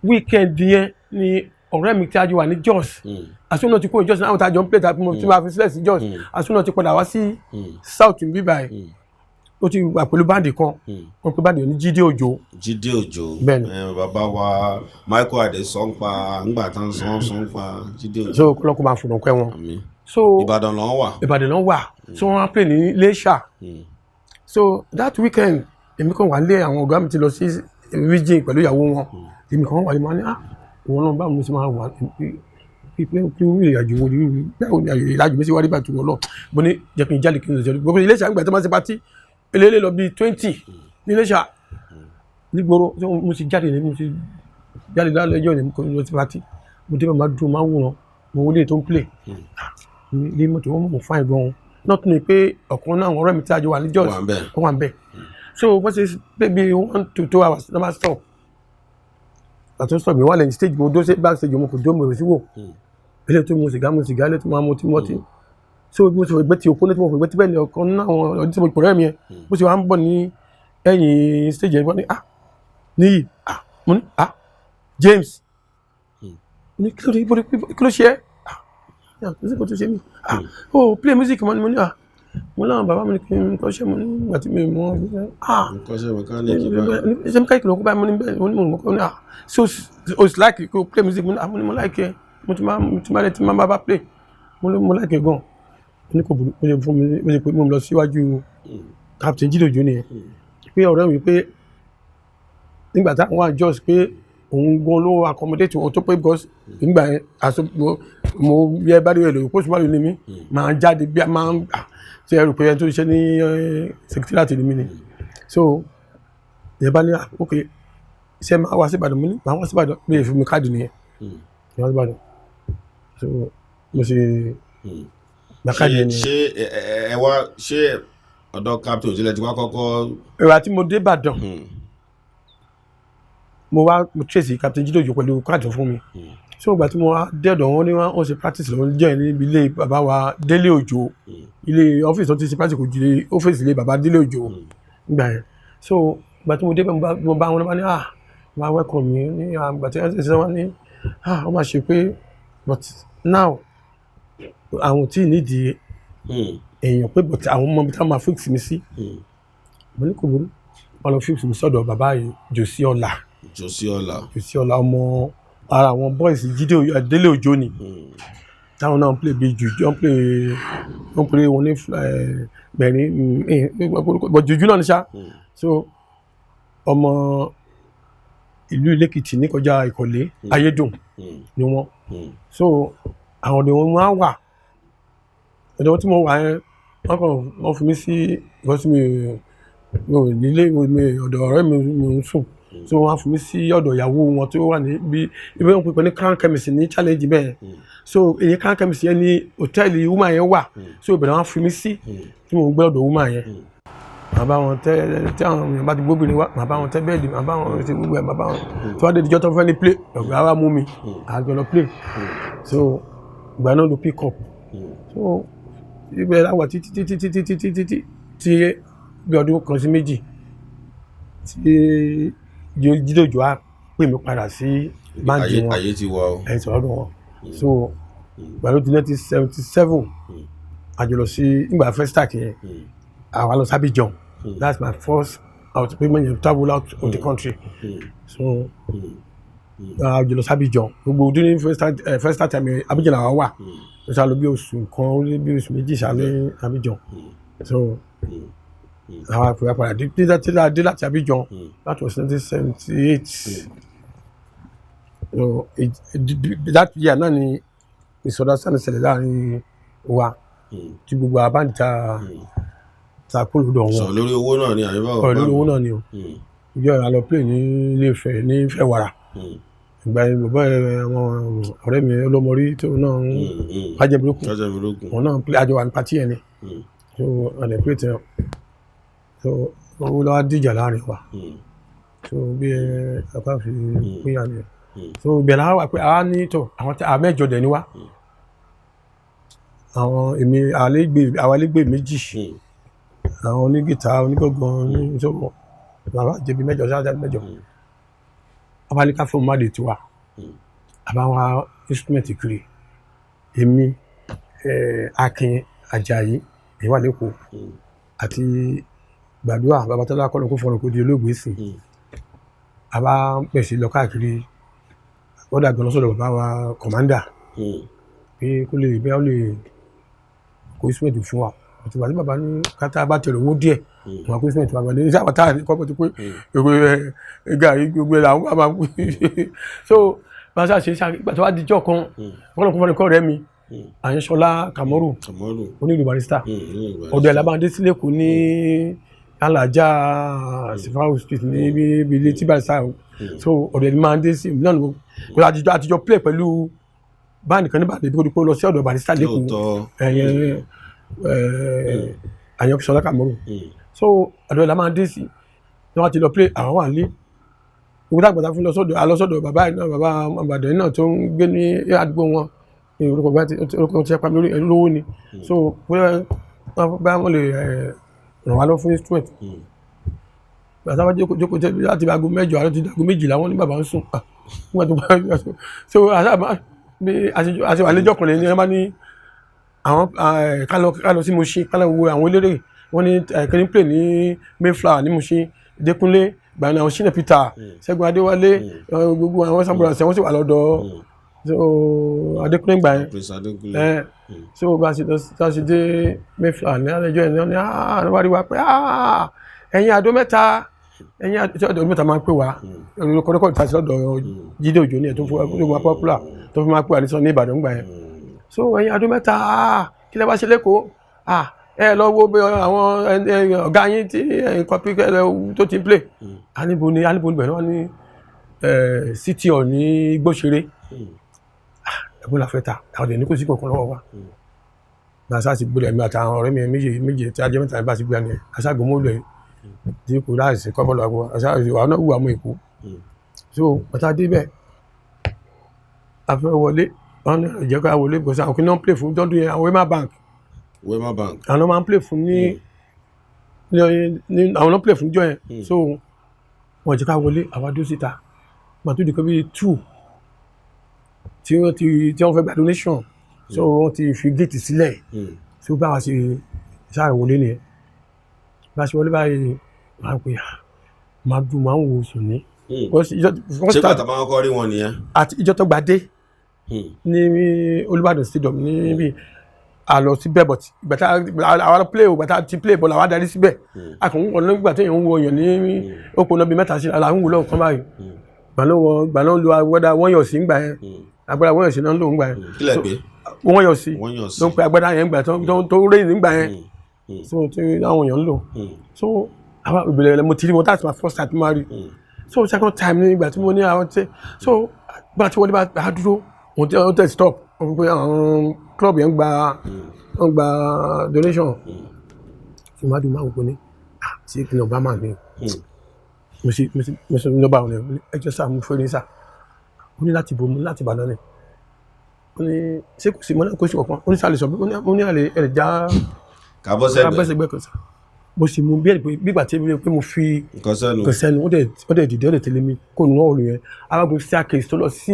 B: Weekend yẹn ni ọ̀rẹ́ mi tí a jọ wà ní Jos, àsúná ti kúrò ní Jos náà, àwọn tá a jọ ń play tàbí mo ti máa fi sílẹ̀ sí Jos, àsúná ti padà wá sí South bí báyìí. Ó ti wà pẹ̀lú band kan. Wọ́n pe band ní Jídé Òjó.
A: Jídé Òjó.
B: Bẹ́ẹ̀ni.
A: Bàbá wa Michael Adé sọ ń pa ńgbà tán sọ ń pa Jídé Òjó.
B: So kọ́lọ́kọ́ máa fòrò pẹ́ wọn.
A: Àmín.
B: So
A: Ìbàdàn lọ́n wà.
B: Ìbàdàn náà wà. So wọ́n á play ní Iléṣà. So that weekend, èmi kàn wà nílé, àwọn ọ̀gá mi ti lọ sí region pẹ̀lú ìyàwó wọn. Èmi kàn wà ní, máa ní, "Ah, ìwọ náà, báwo mo ṣe máa wà pé kí ìrìn àjò wo ni? Báwo ni ìrìn àjò mi ṣe wá rí bàtú wọn lọ?" Mo ní jẹ́ kí n jáde, kí n lọ sí ọdún gbogbo Iléṣà. Nígbà tó máa ṣe party, eléyìí lọ bíi 20 ní Iléṣà nígboro. So mo ti jáde ní, mo ti jáde lálẹ́ ẹjọ́ ní, mo kàn lọ sí party. Mo dé bá, máa dùn, máa wòran, mo wọlé tó ń play ní mọ́tò wọn, mọ̀ fine gan-an náà tún ni pé ọ̀kan náà àwọn ọ̀rẹ́ mi tí a jọ wà ní Jos
A: Wà ń bẹ̀.
B: Ó wà ń bẹ̀. So wọ́n ṣe pé bí 1 to 2 hours ló máa stop. Àtúntò stop mi wà lẹ́yìn stage, mo dó sí back stage, mo kò dó, mo rò sí wò eléyìí tó mu sìgá, mu sìgá, eléyìí tó máa mu tí mọ́tí. So bí mo ṣe gbé tí òkú ní, tí mo gbé tí bẹ́ẹ̀ ni ọ̀kan náà àwọn ọdún tí mo pọ̀rẹ́ mi yẹn, bó ṣe wà ń bọ̀ ní ẹ̀yìn stage yẹn, wọ́n ní, "Ah, Níyì." "Ah," mo ní, "Ah, James." Mo ní, "Kí ló dé? Kí ló ṣe ẹ́?" "Ah, kò sí kò tó ṣe mí." "Ah, oh, play music." Mo ní, ah, mo láwọn bàbá mi ní kí n kọ́ ṣe. Mo ní ìgbà tí mi mọ̀, ah,
A: Nǹkan ṣe mẹkáníìkì báyìí.
B: Ṣe mechanic ló kó báyìí? Mo ní bẹ́ẹ̀. Mo ní mo kọ́ ní, ah, so o sì like kó play music? Mo ní, ah, mo ní mo like ẹ, mo ti máa ti máa bá play. Mo ní mo like ẹ gan. Mo ní kò burú. Mo ṣe fún mi, mo ṣe pé mo lọ síwájú Captain Jídé Òjó nìyẹn, pé ọ̀rẹ́ mi, pé nígbà táwọn wà Jos, pé òun gan ló accommodate wọn tó pé, because nígbà yẹn aṣọ mo bí ẹ bá rí ẹ lò pósí wàlú ni mí, máa jáde bí a máa ń ṣe ẹrù pé ẹni tó ṣiṣẹ́ ní secretariat ni mí ni. So ìyẹn bá ní, "Ah, ok, ṣé máa wá sí Ìbàdàn?" Mo ní máa wá sí Ìbàdàn. Mi ì fún mi káàdì nìyẹn, máa wá sí Ìbàdàn. So mo ṣe gba káàdì
A: Ṣé
B: yẹn nìyẹn.
A: Ṣé ẹ wá ṣé ọ̀dọ̀ Captain Òjó lẹ ti wá kọ́kọ́?
B: Ìgbà tí mo dé Ìbàdàn, mo wá, mo trace Captain Jídé Òjó pẹ̀lú káàdì tó fún mi. So ìgbà tí mo wá dẹ́dọ̀ wọn ní wọ́n ṣe practice lọ́wọ́ jẹ́ níbi ilé bàbá wa Délé Òjó. Ilé ọ́fíìsì tó ti ṣe practice kò ju ọ́fíìsì ilé bàbá Délé Òjó nígbà yẹn. So ìgbà tí mo débẹ̀, mo bá wọn, bá ní, ah, wọ́n á welcome mi ní ìgbà tí wọ́n ṣe, wọ́n ní, ah, wọ́n máa ṣe pé, but now àwọn tí ì nídìí èèyàn pé, but àwọn ọmọ mi táwọn máa fix mi sí. Mo ní kò burú. Wọ́n lọ fix mi sọ́dọ̀ bàbá yìí, Jòsí Ọlá.
A: Jòsí Ọlá.
B: Jòsí Ọlá, ọmọ ara àwọn boys Jídé Délé Òjó ni, táwọn náà ń play bíi jùjú, wọ́n play, wọ́n play wọn ní mẹ́rin, but jùjú náà ní ṣá. So ọmọ ìlú Ilé-Èkìtì ní kọjá Ìkọ̀lé Ayédùn ni wọ́n. So àwọn ọ̀dọ̀ wọn máa wà, ọ̀dọ̀ wọn tí mo wà yẹn, wọ́n kàn wọ́n fi mí sí because mi ò nílé mi, ọ̀dọ̀ ọ̀rẹ́ mi mo ń sùn. So wọ́n á fi mí sí ọ̀dọ̀ ìyàwó wọn tó wà ní bí ibi wọn pè ní Crown Chemist ní Challenge bẹ́ẹ̀. So èyí Crown Chemist yẹn ní hòtẹ́ẹ̀lì woman yẹn wà. So ìbẹ̀rẹ̀ wọn á fi mí sí tí mo ń gbé ọ̀dọ̀ woman yẹn. Màá bá wọn tẹ́, tí àwọn èèyàn bá ti gbóbìnrin wá, màá bá wọn tẹ́ bed, màá bá wọn ṣe gbogbo ẹ̀, màá bá wọn tí wọ́n dé ìjọ tó fẹ́ ní play, ọ̀gá wa mú mi, àjọ lọ play. So ìgbà náà ló pick up. So ibẹ̀ la wà títí títí títí títí títí tí bí ọdún kan sí méjì tí Jídé Òjó á pè mí padà sí band wọn.
A: Ayé ti wà o.
B: Ẹ̀ sọ̀rọ̀ wọn. So ìgbà ló di 1977, àjọ lọ sí ìgbà Festac yẹn, àwa lọ sí Abidjan. That's my first out pé mo yẹn travel out of the country. So àjọ lọ sí Abidjan gbogbo during Festac time yẹn, Abidjan làwa wà. Ó sá lọ bí oṣù kan, ó lé bí oṣù 2 sá ní Abidjan. So àwa àpò padà dé tí a dé láti Abidjan. That was 1978. So that year náà ni misunderstanding ṣẹlẹ̀ láàrin wa tí gbogbo àbáǹdì ta kó lọ́dọ̀ wọn.
A: Sọ lórí owó náà ni àbí báwo?
B: Ọ̀rọ̀ lórí owó náà ni o. Ìjọ ìyá lọ play ní Ilé Ifẹ̀, ní Ifẹ̀ wàrà. Ìgbà yẹn, bàbá ẹ, àwọn ọ̀rẹ́ mi ọlọ́mọrí tó náà ń fàjẹ́ burúkú.
A: Ṣáṣẹ́ burúkú.
B: Òun náà ń play, àjọ wà ní party yẹn ni. So àdè play tẹ, so owó lọ́wọ́ dìjà láàrin wa. So bí ẹ apá fi pín yà nìyẹn. So ìbẹ̀rẹ̀ àwọn wà pé àwa ní tó àwọn tí àmẹ́jọ dẹ̀ ni wá, àwọn èmi àlégbè, àwọn àlégbè méjì, àwọn onígìtá, onígángan ní. So bàbá jẹbi mẹ́jọ sáájà mẹ́jọ. Wọ́n bá ní ká fún má lè tiwa, àbá wa instrument kiri. Èmi, Akin Ajayi, èyí wà lẹ́kọ̀ọ́, àti Gbàdúrà Babatọ́lá kọ́ ló kó fọ̀rọ̀ kó di olóògbé sìn. A bá bẹ̀rẹ̀ sí lọ káàkiri, wọ́n dàgbọ́n lọ sọ́dọ̀ bàbá wa commander pé kó lè bẹ́ẹ̀, ó lè kó instrument fún wa. Àti wàtí bàbá ní kátà bá tẹ̀lé owó díẹ̀, wọn kó instrument wa ní sábà tá à ní kọ́pọ̀ tó pé gbogbo ẹ gàrí gbogbo ẹ làwọn bá máa so bá a ṣe ṣe ìgbà tó wá dijọ́ kan, wọ́n lọ kó fọ́nì kọ́ rẹ́ mi, Àyànṣọlá Kamoru.
A: Kamaru.
B: Onílù Barrister. Ọ̀dọ̀ ẹ̀ labáńdé sílẹ̀ kù ní alájà Sifawu Street ní ibi ilé tí Barrister. So ọ̀dọ̀ ẹ̀ máa ń dé sí náà ní kó àtijọ́ play pẹ̀lú band kan ní Ìbàdàn bí kò ní pé ó lọ sí ọ̀dọ̀ Barrister lẹ́kọ̀ọ́. Ẹ̀yẹ Àyànṣọlá Kamoru. So ọ̀dọ̀ ẹ̀ la máa ń dé sí tí wọ́n ti lọ play, àwọn wà nílé gbogbo àgbàdá fún lọ sọ́dọ̀ alọ sọ́dọ̀ bàbá yìí náà, bàbá Ìbàdàn yìí náà tó ń gbé ní àdúgbò wọn ní orúkọ bá ti orúkọ ti pa mí lórí ẹ lówó ni. So bóyá bá wọn lè ràn wá lọ fún instrument. Bàtà wá jókòó jókòó tẹ láti aago 8 àárọ̀ ti aago 12, wọn ní bàbá ń sùn. Ah, nígbà tó bá so àṣà bí àṣẹ àlejò ọkùnrin ni wọn bá ní àwọn ká lọ sí Mushin, ká lọ wo àwọn eléré. Wọn ní kí play ní Mayflower ní Mushin, Dékúnlé gbàgbọ́n, àwọn Shina Peter, Ṣẹ́gun Adéwálé, gbogbo àwọn sábúrò àṣẹ wọn sì wà lọ́dọ̀ so Adékúnlé gbà yẹn.
A: Prince Adékúnlé.
B: Ẹ so bá a ṣe lọ bá a ṣe dé Mayflower ní alẹ́jọ́ yẹn ní wọ́n rí wa pé ẹ̀yin àdó mẹ́ta, ẹ̀yin àdó mẹ́ta máa ń pè wá kọ́dọ́kọ́ ìta sí lọ́dọ̀ Jídé Òjó ní ẹ̀ tó fún wa popular tó fi máa pè wá ní sọ ní Ìbàdàn gbà yẹn. So ẹ̀yin àdó mẹ́ta, kí lẹ wá ṣe lẹ́kọ̀ọ́? Ẹ lọ wo bí àwọn ọ̀gá yín tí kọ́pí tó ti ń play. Anibo ni anibo ni bẹ̀rẹ̀ wọ́n ní City Hall ní Gbóṣeré. Ẹ̀bùn la fẹ́ ta àwọn ènìyàn kò sí kankan lọ́wọ́ wa. Bá a sá ti gbọ́dọ̀ ẹ̀mí àtàwọn ọ̀rẹ́ mi méjì méjì tí a jẹ́ mẹ́ta, bá a ti gbé ẹni aṣáàgbọ́n lẹ̀ tí kò láìsí kọ́bọ̀ lọ́wọ́ aṣáàgbọ́n àwọn náà wù àwọn èkó. So bàtà débẹ̀, a fẹ́ wọlé, wọn ní ìjẹ́ ká wọlé because àwọn kìnnìún play fún tọ́dún yẹn, àwọn Wema Bank.
A: Wema Bank.
B: Àwọn máa ń play fún ní àwọn náà play fún jọ yẹn. So wọn jẹ́ ká wọlé, àwa dúró síta. Màtó di kan bíi 2 tí wọ́n fẹ́ gba donation, so wọ́n ti fi géètì sílẹ̀. So báwa ṣe sáré wọlé nìyẹn. Bá a ṣe wọlé báyìí, máa ń pè é, máa dùn, máa ń wo sùn ní.
A: Ṣé bàtà máa ń kọ́ rí wọn nìyẹn?
B: Àti ìjọ tó gba dé ní Olúbàdàn Stadium níbi a lọ síbẹ̀, but ìgbà tá àwa play o, ìgbà tá ti play bọ́ọ̀lù, àwa darí síbẹ̀. A kàn ń wọ̀ nígbà tí èèyàn ń wo èèyàn ní òpó náà bíi mẹ́ta sí ara ń wò lọ́wọ́ kan báyìí. Gbà náà wọ gbà náà lo agbádá wọ́n yọ̀ sí ńgbà yẹn, agbádá wọ́n yọ̀ sí náà ń lò ńgbà yẹn.
A: Kílẹ̀ pé?
B: Wọ́n yọ̀ sí.
A: Wọ́n yọ̀ sí.
B: Ló ń pe agbádá yẹn ńgbà tó rèé nígbà yẹn, so tí àwọn èèyàn ń lò. So àwa ìbẹ̀rẹ̀ mo ti rí wọn, that's my first time máa rí. So second time ní ìgbà tí mo ní àwọn tí so gba tí wọlé bá a dúró, wọ́n tẹ̀ stop, wọ́n pe àwọn club yẹn gba, wọ́n gba donation. So má dùn má wò pé ní ah, ṣé kí ni ọba máa ní mo ṣe lọ́ba àwọn ẹ̀ ẹ jẹ́ sá mo fẹ́ ní sá ó ní láti bo mo ní láti Ìbàdàn ni. Ó ní ṣé kò sí? Mo ní kò sí kankan. Ó ní sálẹ̀ sọ, mo ní àlè ẹ̀ já.
A: Kábọ́ sẹ́gbẹ̀.
B: Abẹ́sẹ̀gbẹ́ kan sá mo sì mú bí ẹ̀ pé bí ìgbà tí pé mo fi
A: nǹkan sẹ́nu.
B: Kò sẹ́nu. Ó dẹ̀ dìde, ó dẹ̀ tẹ̀lé mi kó nù ọ̀rùn yẹn arábìnrin staircase tó lọ sí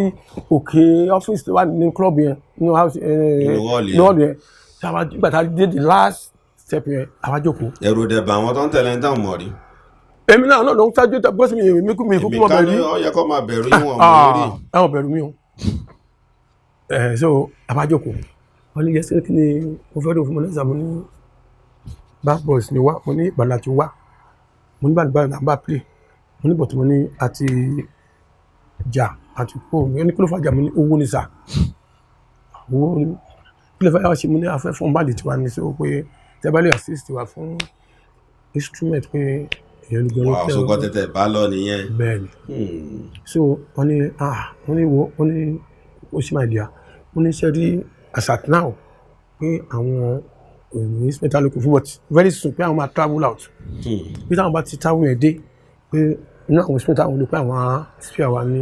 B: òkè ọ́fíìsì tó wà ní club yẹn, nínú house.
A: Nínú hall yẹn.
B: Ní hall yẹn. Tí ìgbà tá a dé the last step yẹn, àwa jókòó.
A: Ẹ̀rù dẹ̀ bà àwọn tó ń tẹ̀lé ń tàn mọ̀ rí.
B: Èmi náà ló ń ṣáájú tó gbọ́sí mi, èmi kú mi kúkú
A: Èmi
B: mọ̀
A: ká
B: bẹ̀rù
A: ní
B: rí.
A: ó yẹ kó máa bẹ̀rù yín, wọn mọ̀ rí.
B: Àwọn bẹ̀rù mi o. Ẹ̀ so àwa jókòó, wọ́n ní yẹsẹ̀ kí ni mo fẹ́ lò fún mo ní sàmú ní bad boys ni wá. Mo ní ìgbàlá ti wá, mo ní bàbá là ń bá play, mo ní bọ̀tọ̀, mo ní àti jà àti kó mi. Ó ní kí ló fà jà? Mo ní owó ni sà, owó ni. Kí ló fà yà wá ṣe? Mo ní afẹ́ fún band tiwa ní, so pé tẹ́ bá lè assist wa fún instrument pé èèyàn ló
A: Wà á sọkọ tẹ̀tẹ̀ bá lọ nìyẹn.
B: Bẹ́ẹ̀ ni. So wọ́n ní ah, wọ́n ní wo, wọ́n ní ó ṣì máa dìá, wọ́n ní ṣe rí as at now pé àwọn òní instrument alókun fún, but very soon pé àwọn máa travel out, bí táwọn bá ti travel yẹn dé pé inú àwọn instrument àwọn olùkọ́ àwọn spare wa ní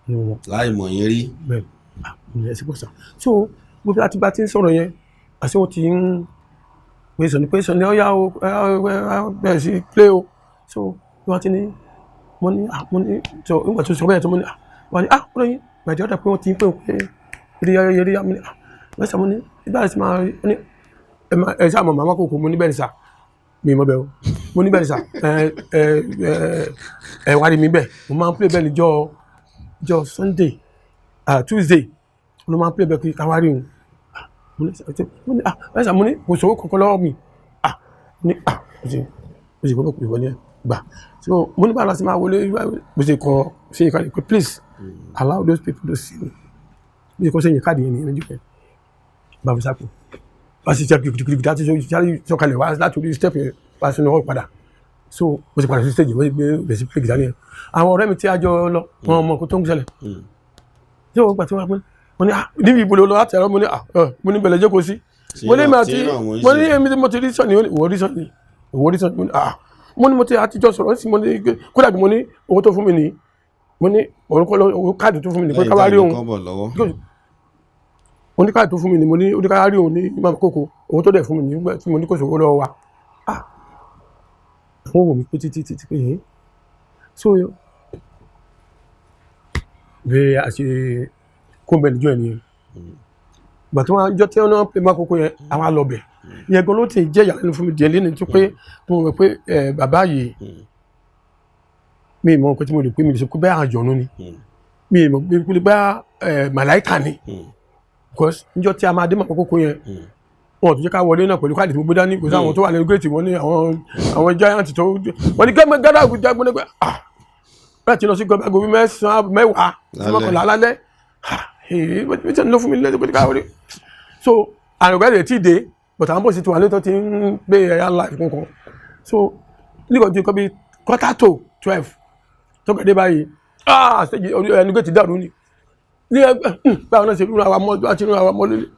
B: ní wọn.
A: Láì mọ̀ yín rí.
B: Bẹ́ẹ̀, ah, ìyẹn sì pọ̀ sá. So gbogbo láti bá ti ń sọ̀rọ̀ yẹn, àti wọ́n ti ń pè sọ ní pé sọ ní ọ̀yá o, bẹ̀rẹ̀ sí play o. So wọ́n ti ní mo ní ah, mo ní tó nígbà tó sọ bẹ́ẹ̀ tó mo ní ah, wọ́n ní ah, wọ́n ní gbàjọ́ dà pé wọ́n ti ń pè ó pé eré eré mo ní ah, wọ́n sọ mo ní ìgbà tí máa ní ẹ máa ẹ sáà mọ̀ màmá kòkó. Mo ní bẹ́ẹ̀ ni sà. Mi mọ̀ bẹ́ẹ̀ o. Mo ní bẹ́ẹ̀ ni sà, ẹ ẹ ẹ ẹ wá rí mi bẹ́ẹ̀. Mo máa ń play bẹ́ẹ̀ ní jọ́ Sunday, ah, Tuesday mo máa ń play bẹ́ẹ̀ kí ká wá rí òun. Ah, mo ní mo ní, ah, ẹ sà, mo ní kò sówó kankan lọ́wọ́ mi. Ah, mo ní, ah, mo sì gbọ́dọ̀ pè wọlé gbà. So mo ní báwo la ṣe máa wọlé? Mo sì kọ ṣe ìkànnì pé, "Please allow those people to see me." Mo sì kọ sẹ́yìn káàdì yẹn ní ẹ̀mẹ́jì pẹ́ bá fi sápò, wá sí step gidigidi láti sọ̀kalẹ̀ wá láti orí step yẹn wá sínú hall padà. So mo ti padà sí stage, mo ti gbé bẹ̀rẹ̀ sí play guitar yẹn. Àwọn ọ̀rẹ́ mi tí a jọ lọ, wọn mọ nǹkan tó ń ṣẹlẹ̀ tí wọ́n gbà tí wọ́n pẹ́, mo ní, ah, níbi ìbò lọ láti ẹ̀rọ. Mo ní, ah, mo ní bẹ̀rẹ̀ jókòó sí. Mo ní mi àti mo ní èmi tí mo ti rí sọ̀ni, ìwọ rí sọ̀ni, ìwọ rí sọ̀ni. Mo ní, ah, mo ní mo ti àtijọ́ sọ̀rọ̀ sí. Mo ní kódà mo ní owó tó fún mi ní, mo ní òun kọ́ lọ owó káàdì tó fún mi ní pé ká wá rí òun. Mo ní káàdì tó fún mi ní, mo ní ó ní ká rí òun ní Mama Koko, owó tó dẹ̀ fún mi ní tí mo ní kò sówó lọ́wọ́ wa. Ah, àwọn wò mí pé títí títí pé yìí. So bí a ṣe kó bẹ́ẹ̀ níjọ́ ẹ̀ nìyẹn. Ìgbà tí wọ́n jọ tí wọ́n pè Mama Koko yẹn, àwọn alọ́bẹ̀ ìyẹn gan ló ti jẹ́ ìyàlẹ́nu fún mi díẹ̀ lẹ́nu tó pé mo rò pé ẹ bàbá yìí, mi ì mọ nǹkan tí mo lè pè, mi lè sọ pé bẹ́ẹ̀ àjọ̀nú ni, mi ì mọ̀ pé bẹ́ẹ̀ ẹ màláìkà ni, because níjọ́ tí a máa dé Mama Koko yẹn, wọn ò tún jẹ́ ká wọlé náà pẹ̀lú káàdì tí mo gbé dání. Kò sí àwọn tó wà lẹ́nu géètì, wọn ní àwọn giant tó wọ́n ní gẹ́gbẹ́ gádà gbẹ́gbẹ́ gbẹ́. Ah, bẹ́ẹ̀ ti lọ sí gbẹ́gbẹ́ agogo 9, 10 sí 11 lálẹ́. Ah, èyí wọ́n ti lọ fún mi lẹ́sẹ̀ pé ká wọlé. So àwọn ọ̀gá rẹ̀ ti dé, but àwọn bọ̀sì tí wà lẹ́tọ́ ti ń gbé ẹ̀yà live kankan. So nígbà tí kọ́ bí 11:45 tó kẹ́ dé báyìí, ah, stage ẹnu géètì dàrú ni ní ẹgbẹ́ báwọn náà ṣe rúra wa mọ́ àti rúra wa mọ́ lélẹ̀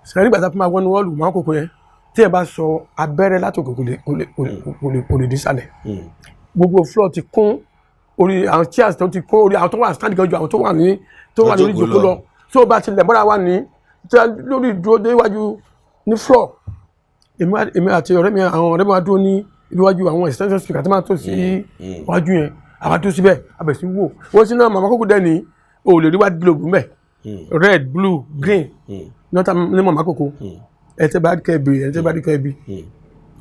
B: sẹ́yìn. Nígbà tá a fi máa wọnú hall Mama Koko yẹn, tí ẹ bá sọ abẹ́rẹ́ láti òkè, kò lè dé sàlẹ̀. Gbogbo floor ti kún, orí àwọn chairs tó ti kún, orí àwọn tó wà stand gan ju àwọn tó wà lórí ìjókòó lọ. Tó bá tilẹ̀ mọ́ra wà ní lórí ìdúró déwájú ní floor, èmi àti ọ̀rẹ́ mi, àwọn ọ̀rẹ́ mi wá dúró ní iwájú àwọn extension speaker tí máa tó sí iwájú yẹn. Àwa tó síbẹ̀, abẹ̀ sí wò wọ́n sí náà. Mama Koko dẹ́ ní o ò lè rí white globe mbẹ̀, red, blue, green nọ́tà ní Mama Koko. Ẹ tẹ́ bá kẹ́ bi, ẹ tẹ́ bá kẹ́ bi,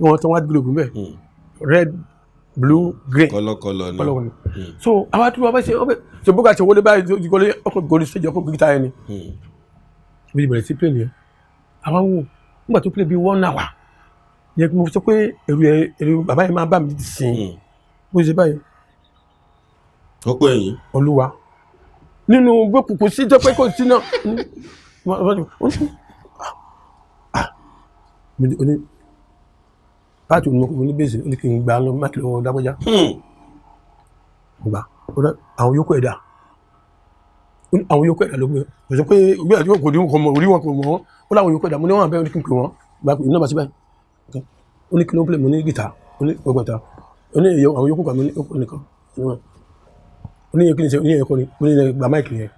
B: wọ́n tán white globe mbẹ̀, red, blue, green.
A: Kọlọkọlọ ni.
B: Kọlọkọlọ ni. So àwa tó wà bá ṣe ọbẹ̀ so bó ka ṣe wọlé báyìí tó ti wọlé, ọkọ̀ gòrí stage, ọkọ̀ guitar yẹn ni bí ti bẹ̀rẹ̀ sí play nìyẹn. Àwa wò nígbà tó play bí one hour yẹ kí mo sọ pé ẹ̀rù ẹ̀rù bàbá yẹn máa bá mi sìn bó ṣe báyìí.
A: Ó pè yín.
B: Olúwa nínú gbókùnkùn sí jẹ́ pé kò sí náà. Ní láti òní mo ní bèsè, ó ní kí n gbà lọ má kí lọ́wọ́ dábọ́já. Mo gbà àwọn yòókù ẹ̀dá, àwọn yòókù ẹ̀dá ló gbé. Kò sọ pé òbí àti kò ní kò mọ̀ orí wọn, kò mọ̀ wọn. Ó láwọn yòókù ẹ̀dá. Mo ní wọn àbẹ́, ó ní kí n pè wọ́n. Gbà pé iná bá sí báyìí, ó ní kí ló ń pè. Mo ní gìtá. Ó ní ọgbọ̀ta. Ó ní àwọn yòókù kan. Mo ní ó nìkan. Ó ní kí ni ṣe, ó ní ẹ̀kọ́ ni. Mo ní gba mic yẹn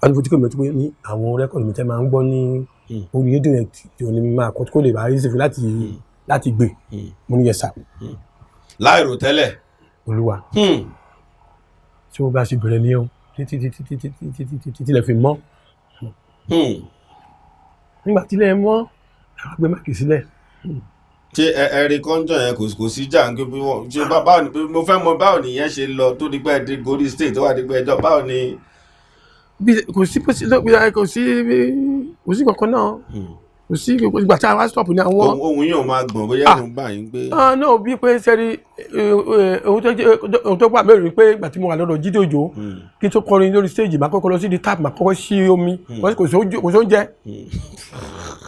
B: wọ́n ti fojú kò mi tó pé ní àwọn record mi tẹ́ máa ń gbọ́ ní orí rédíò yẹn tí ò ní máa kọ́ kó lè bá yí sí fún láti gbé. Mo ní yes sir.
A: Láìrò tẹ́lẹ̀.
B: Olúwa, tí wọ́n bá ṣe bẹ̀rẹ̀ ní o títí títí títí títí títí títí lè fi mọ́. Nígbà tí ilẹ̀ mọ́, àwọn gbé mic sílẹ̀.
A: Ṣé ẹ rí kọ́ńjọ yẹn, kò sí jà ń gbé bí wọ́n ṣe báwo ni mo fẹ́ mọ báwo nìyẹn ṣe lọ tó di pé ẹ dé gorí stage, tó wà di pé ẹjọ́ báwo ni.
B: Bí kò sí kò sí kò sí kankan náà, kò sí ìgbà tí a wá stop ní àwọn.
A: Ohun yóò máa gbọ̀n bóyá ẹ̀rù ń bà yín pé.
B: Ah no, bí pé sẹ́rí ohun tó gbà mẹ́rin pé ìgbà tí mo wà lọ́dọ̀ Jídé Òjó, kí n tó kọrin lórí stage, màá kọ́kọ́ lọ sí di tap, màá kọ́kọ́ sí omi, kò sí oúnjẹ.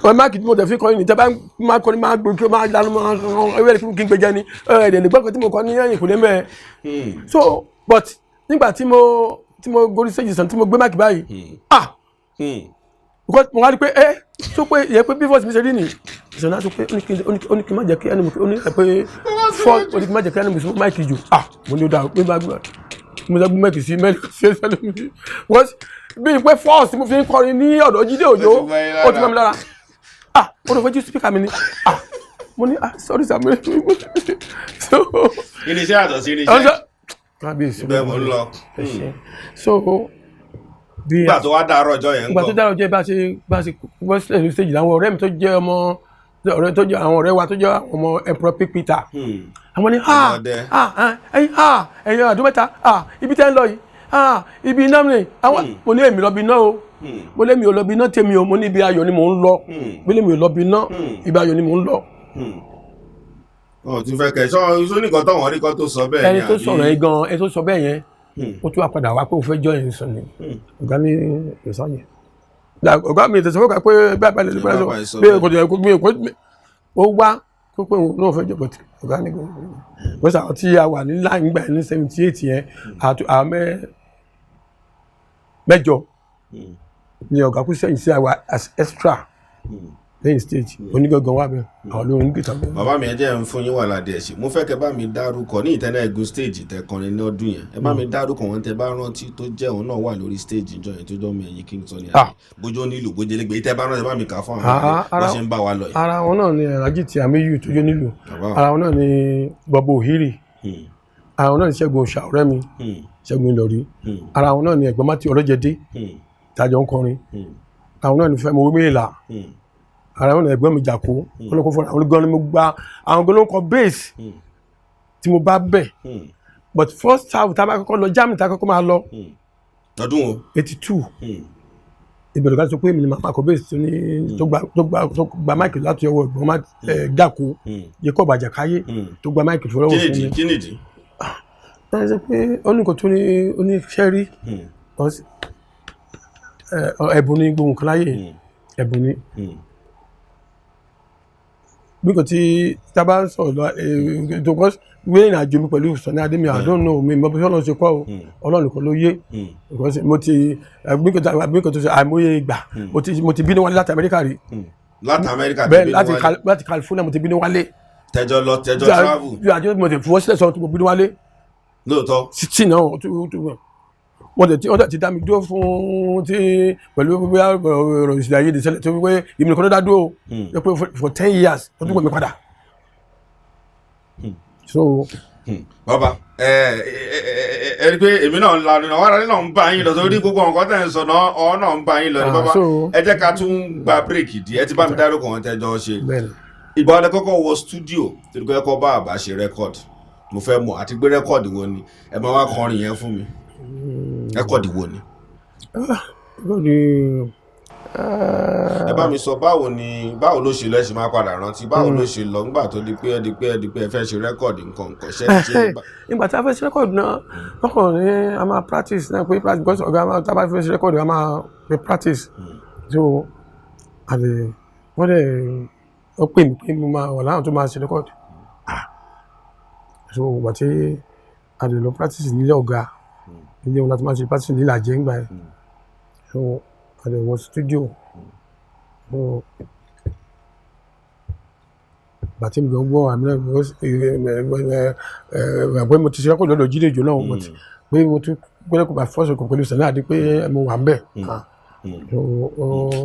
B: Wọn máàkì tí mo tẹ̀ fi kọrin ní tẹ́ bá máa kọrin, máa gbé kí máa lanu máa ewé kí n gbé jẹ ni ẹ̀ẹ́dẹ̀ lè gbọ́kàn tí mo kọ ní ẹ̀yìn kò lè mẹ́. So but nígbà tí mo gorí stage sàn, tí mo gbé mic báyìí, ah, because mo wá rí pé ẹ tó pé yẹ pé bí voice mi ṣe rí ni ìṣẹ̀lẹ̀ tó pé ó ní kí n má jẹ́ kí ẹni ó ní pé fọ́, ó ní kí n má jẹ́ kí ẹni mi sún mic jù. Ah, mo ní ó dáa pé bá gbé mo sọ gbé mic sí mẹ́rin sí ẹsẹ̀ lómi because bí pé force mo fi ń kọrin ní ọ̀dọ̀ Jídé Òjó, ó ti mọ́ mi lára. Ah, ó lọ fẹ́ jí speaker mi ni. Ah, mo ní, ah, sorry sir, mo ní so.
A: Irinṣẹ́ àtọ̀ sí irinṣẹ́.
B: Kábíyèsí.
A: Bẹ́ẹ̀ mo ń lọ.
B: So bí
A: Nígbà tó wá dàárọ̀ ọjọ́ yẹn ń
B: ìgbà tó
A: kọ́.
B: dára ọjọ́, bá ṣe bọ́ sílẹ̀ ní stage, làwọn ọ̀rẹ́ mi tó jẹ́ ọmọ Ọ̀rẹ́ tó jẹ́ àwọn ọ̀rẹ́ wa tó jẹ́ àwọn ọmọ Emperor Peter, àwọn ní ha
A: Ọmọdé.
B: Ha, ẹyin ha, ẹyin àdó mẹ́ta ha, ibi tẹ́ ń lọ yìí ha, ibi iná ni àwọn. Mo ní èmi lọ bí iná o. Mo lé mi ò lọ bí iná tèmi o. Mo ní ibi ayọ̀ ni mò ń lọ. Mo lé mi ò lọ bí iná, ibi ayọ̀ ni mò ń lọ.
A: Wọn ò tún fẹ́ kẹ́ sọ sọ nìkan táwọn rí kan tó sọ bẹ́ẹ̀
B: Ẹni
A: ni
B: tó
A: àbí?
B: sọ̀rọ̀ yẹn gan, ẹni tó sọ bẹ́ẹ̀ yẹn, ó tún wá padà wá pé òun fẹ́ join Sunny. Ọ̀gá ní ìsọ̀yẹn, ọ̀gá mi tẹ̀sán fún pé bẹ́ẹ̀ bẹ́ẹ̀ lè
A: Bẹ́ẹ̀ báyìí sọ
B: bẹ́ẹ̀ kò tẹ̀ kò mi kò ó wá kó pé òun náà fẹ́ jọ, but ọ̀gá ní kò wọ́n sọ. Àwọn tí a wà ní line gbà ní 78 yẹn, àti àwọn 8 ni ọ̀gá kú sẹ́yìn sí àwa as extra lẹ́yìn stage. Onígangan wà bẹ́ẹ̀, àwọn olórin guitar bẹ́ẹ̀.
A: Bàbá mi, ẹ jẹ́ ń fún yín wà ládìí ẹ̀ ṣe. Mo fẹ́ kẹ́ bá mi dárúkọ ní ìtẹ́nà ẹ̀gún stage tẹ kọrin ní ọdún yẹn. Ẹ bá mi dárúkọ wọn tẹ bá rántí tó jẹ́ òun náà wà lórí stage ìjọ yẹn, tó jọ́ mi ẹ̀yìn King Sunny
B: Ah.
A: Adé, bójú ó nílò, bójú elégbè ìtẹ́ bá rántí, bá mi kà fún àwọn
B: Ah,
A: ọmọdé bó ṣe ń bá wa lọ yìí.
B: Ara wọn náà ni Alhaji tí Amiyu tó jó nílùú.
A: Bàbá.
B: Ara wọn náà ni Bọ́bọ̀ Òhírì. Ara wọn náà ni Ṣẹ́gun Òòṣà ọ̀rẹ́ mi, Ṣẹ́gun Ìlọrí. Ara wọn náà ni ẹ̀gbọ́n Mátì Ọlọ́jẹdé tàjọ ń kọrin. Ara wọn náà ni Fẹ́mi Owómìnira. Ara wọn náà ẹ̀gbọ́n mi Jàkó ọlọ́kọ̀ fúnra àwọn gan ni mo gba àwọn gan ló ń kọ bass tí mo bá bẹ̀. But first time tá a bá kọ́kọ́ lọ Germany, tá a kọ́kọ́ máa lọ,
A: Ọdún wo?
B: 82. Ìbẹ̀rù ká sọ pé èmi ni màá kọ bass tó ní tó gba mic láti ọwọ́ ẹ̀gbọ́n Jàkó, Jacob Àjàkáyé, tó gba mic fún lọ́wọ́
A: Kí
B: fún
A: nìdí?
B: mi.
A: Kí nìdí?
B: Ẹ ṣe pé ó ní nǹkan tó ní oníṣẹ́ rí. Ẹ̀bùn ní gbogbo nǹkan láyé, ẹ̀bùn ní. Bí kò tí tá a bá ń sọ̀rọ̀ lọ tó kọ́ wé ìrìn àjò mi pẹ̀lú Sunny Adé mi, I don't know, mi mọ bí Ọlọ́run ṣe kọ́ o. Ọlọ́run nìkan ló yé. Because mo ti bí kò tó ṣe àìmọye ìgbà mo ti bínú wálé láti Amẹ́ríkà rí.
A: Láti Amẹ́ríkà?
B: Bẹ́ẹ̀.
A: Tẹ̀bí
B: Láti
A: wálé?
B: Láti California mo ti bínú wálé.
A: Tẹjọ lọ, tẹjọ travel?
B: Bí àjọ mo ti fọwọ́ sílẹ̀ sọ̀rọ̀ tí mo bínú wálé.
A: Lóòótọ́?
B: Títí náà wọ́n dẹ̀ ti dá mi dúró fún tí pẹ̀lú bóyá ọ̀rọ̀ ìṣẹ̀lẹ̀ ayé ìṣẹ̀lẹ̀ tó wípé èmi nìkan ló dá dúró o pé for 10 years wọ́n tún pè mí padà. So
A: Bàbá, ẹ ẹ ẹ ẹ rí i pé èmi náà ń lanu náà, wàhálà náà ń bá yín lọ sórí gbogbo nǹkan tẹ̀ ń sọ náà, ọ náà ń bá yín lọ ní.
B: Ah,
A: Bàbá, ẹ jẹ́ ká tún gba break díẹ̀. Ẹ ti bá mi dárúkọ wọn tẹ́jọ́ ṣe.
B: Bẹ́ẹ̀ni.
A: Ìgbà ọdẹ kọ́kọ́ wọ studio torí pé kọ́ bá àbá ṣe record, mo fẹ́ mọ̀ àti gbé record wo ni ẹ máa wá kọrin yẹn fún mi. Record wo ni?
B: Lórí
A: Ẹ bá mi sọ báwo ni, báwo ló ṣe lọ, ẹ ṣe máa padà rántí báwo ló ṣe lọ nígbà tó di pé ẹ di pé ẹ di pé ẹ fẹ́ ṣe record nǹkan nǹkan ṣe ṣe.
B: Ìgbà tí a fẹ́ ṣe record náà, wọ́n kàn ní a máa practice náà pé practice, because ọ̀gá máa tá a bá fẹ́ ṣe record, a máa pé practice. So àlè wọ́n dẹ̀ wọ́n pè mí pé mo máa wà láwọn tó máa ṣe record. Ah, so ìgbà tí a lè lọ practice nílé ọ̀gá, nílé wọn láti máa ṣe practice nílé àjẹ́ ńgbà yẹn. So a lè wọ studio. So ìgbà tí mi gan gbọ́ àmì náà, because ẹ pé mo ti ṣe record lọ́dọ̀ Jídé Òjó náà, but pé mo tún gbọ́dọ̀ kó bá fọ́ọ̀sì kan pẹ̀lú Sunny Adé pé mo wà ń bẹ̀. Ah. So,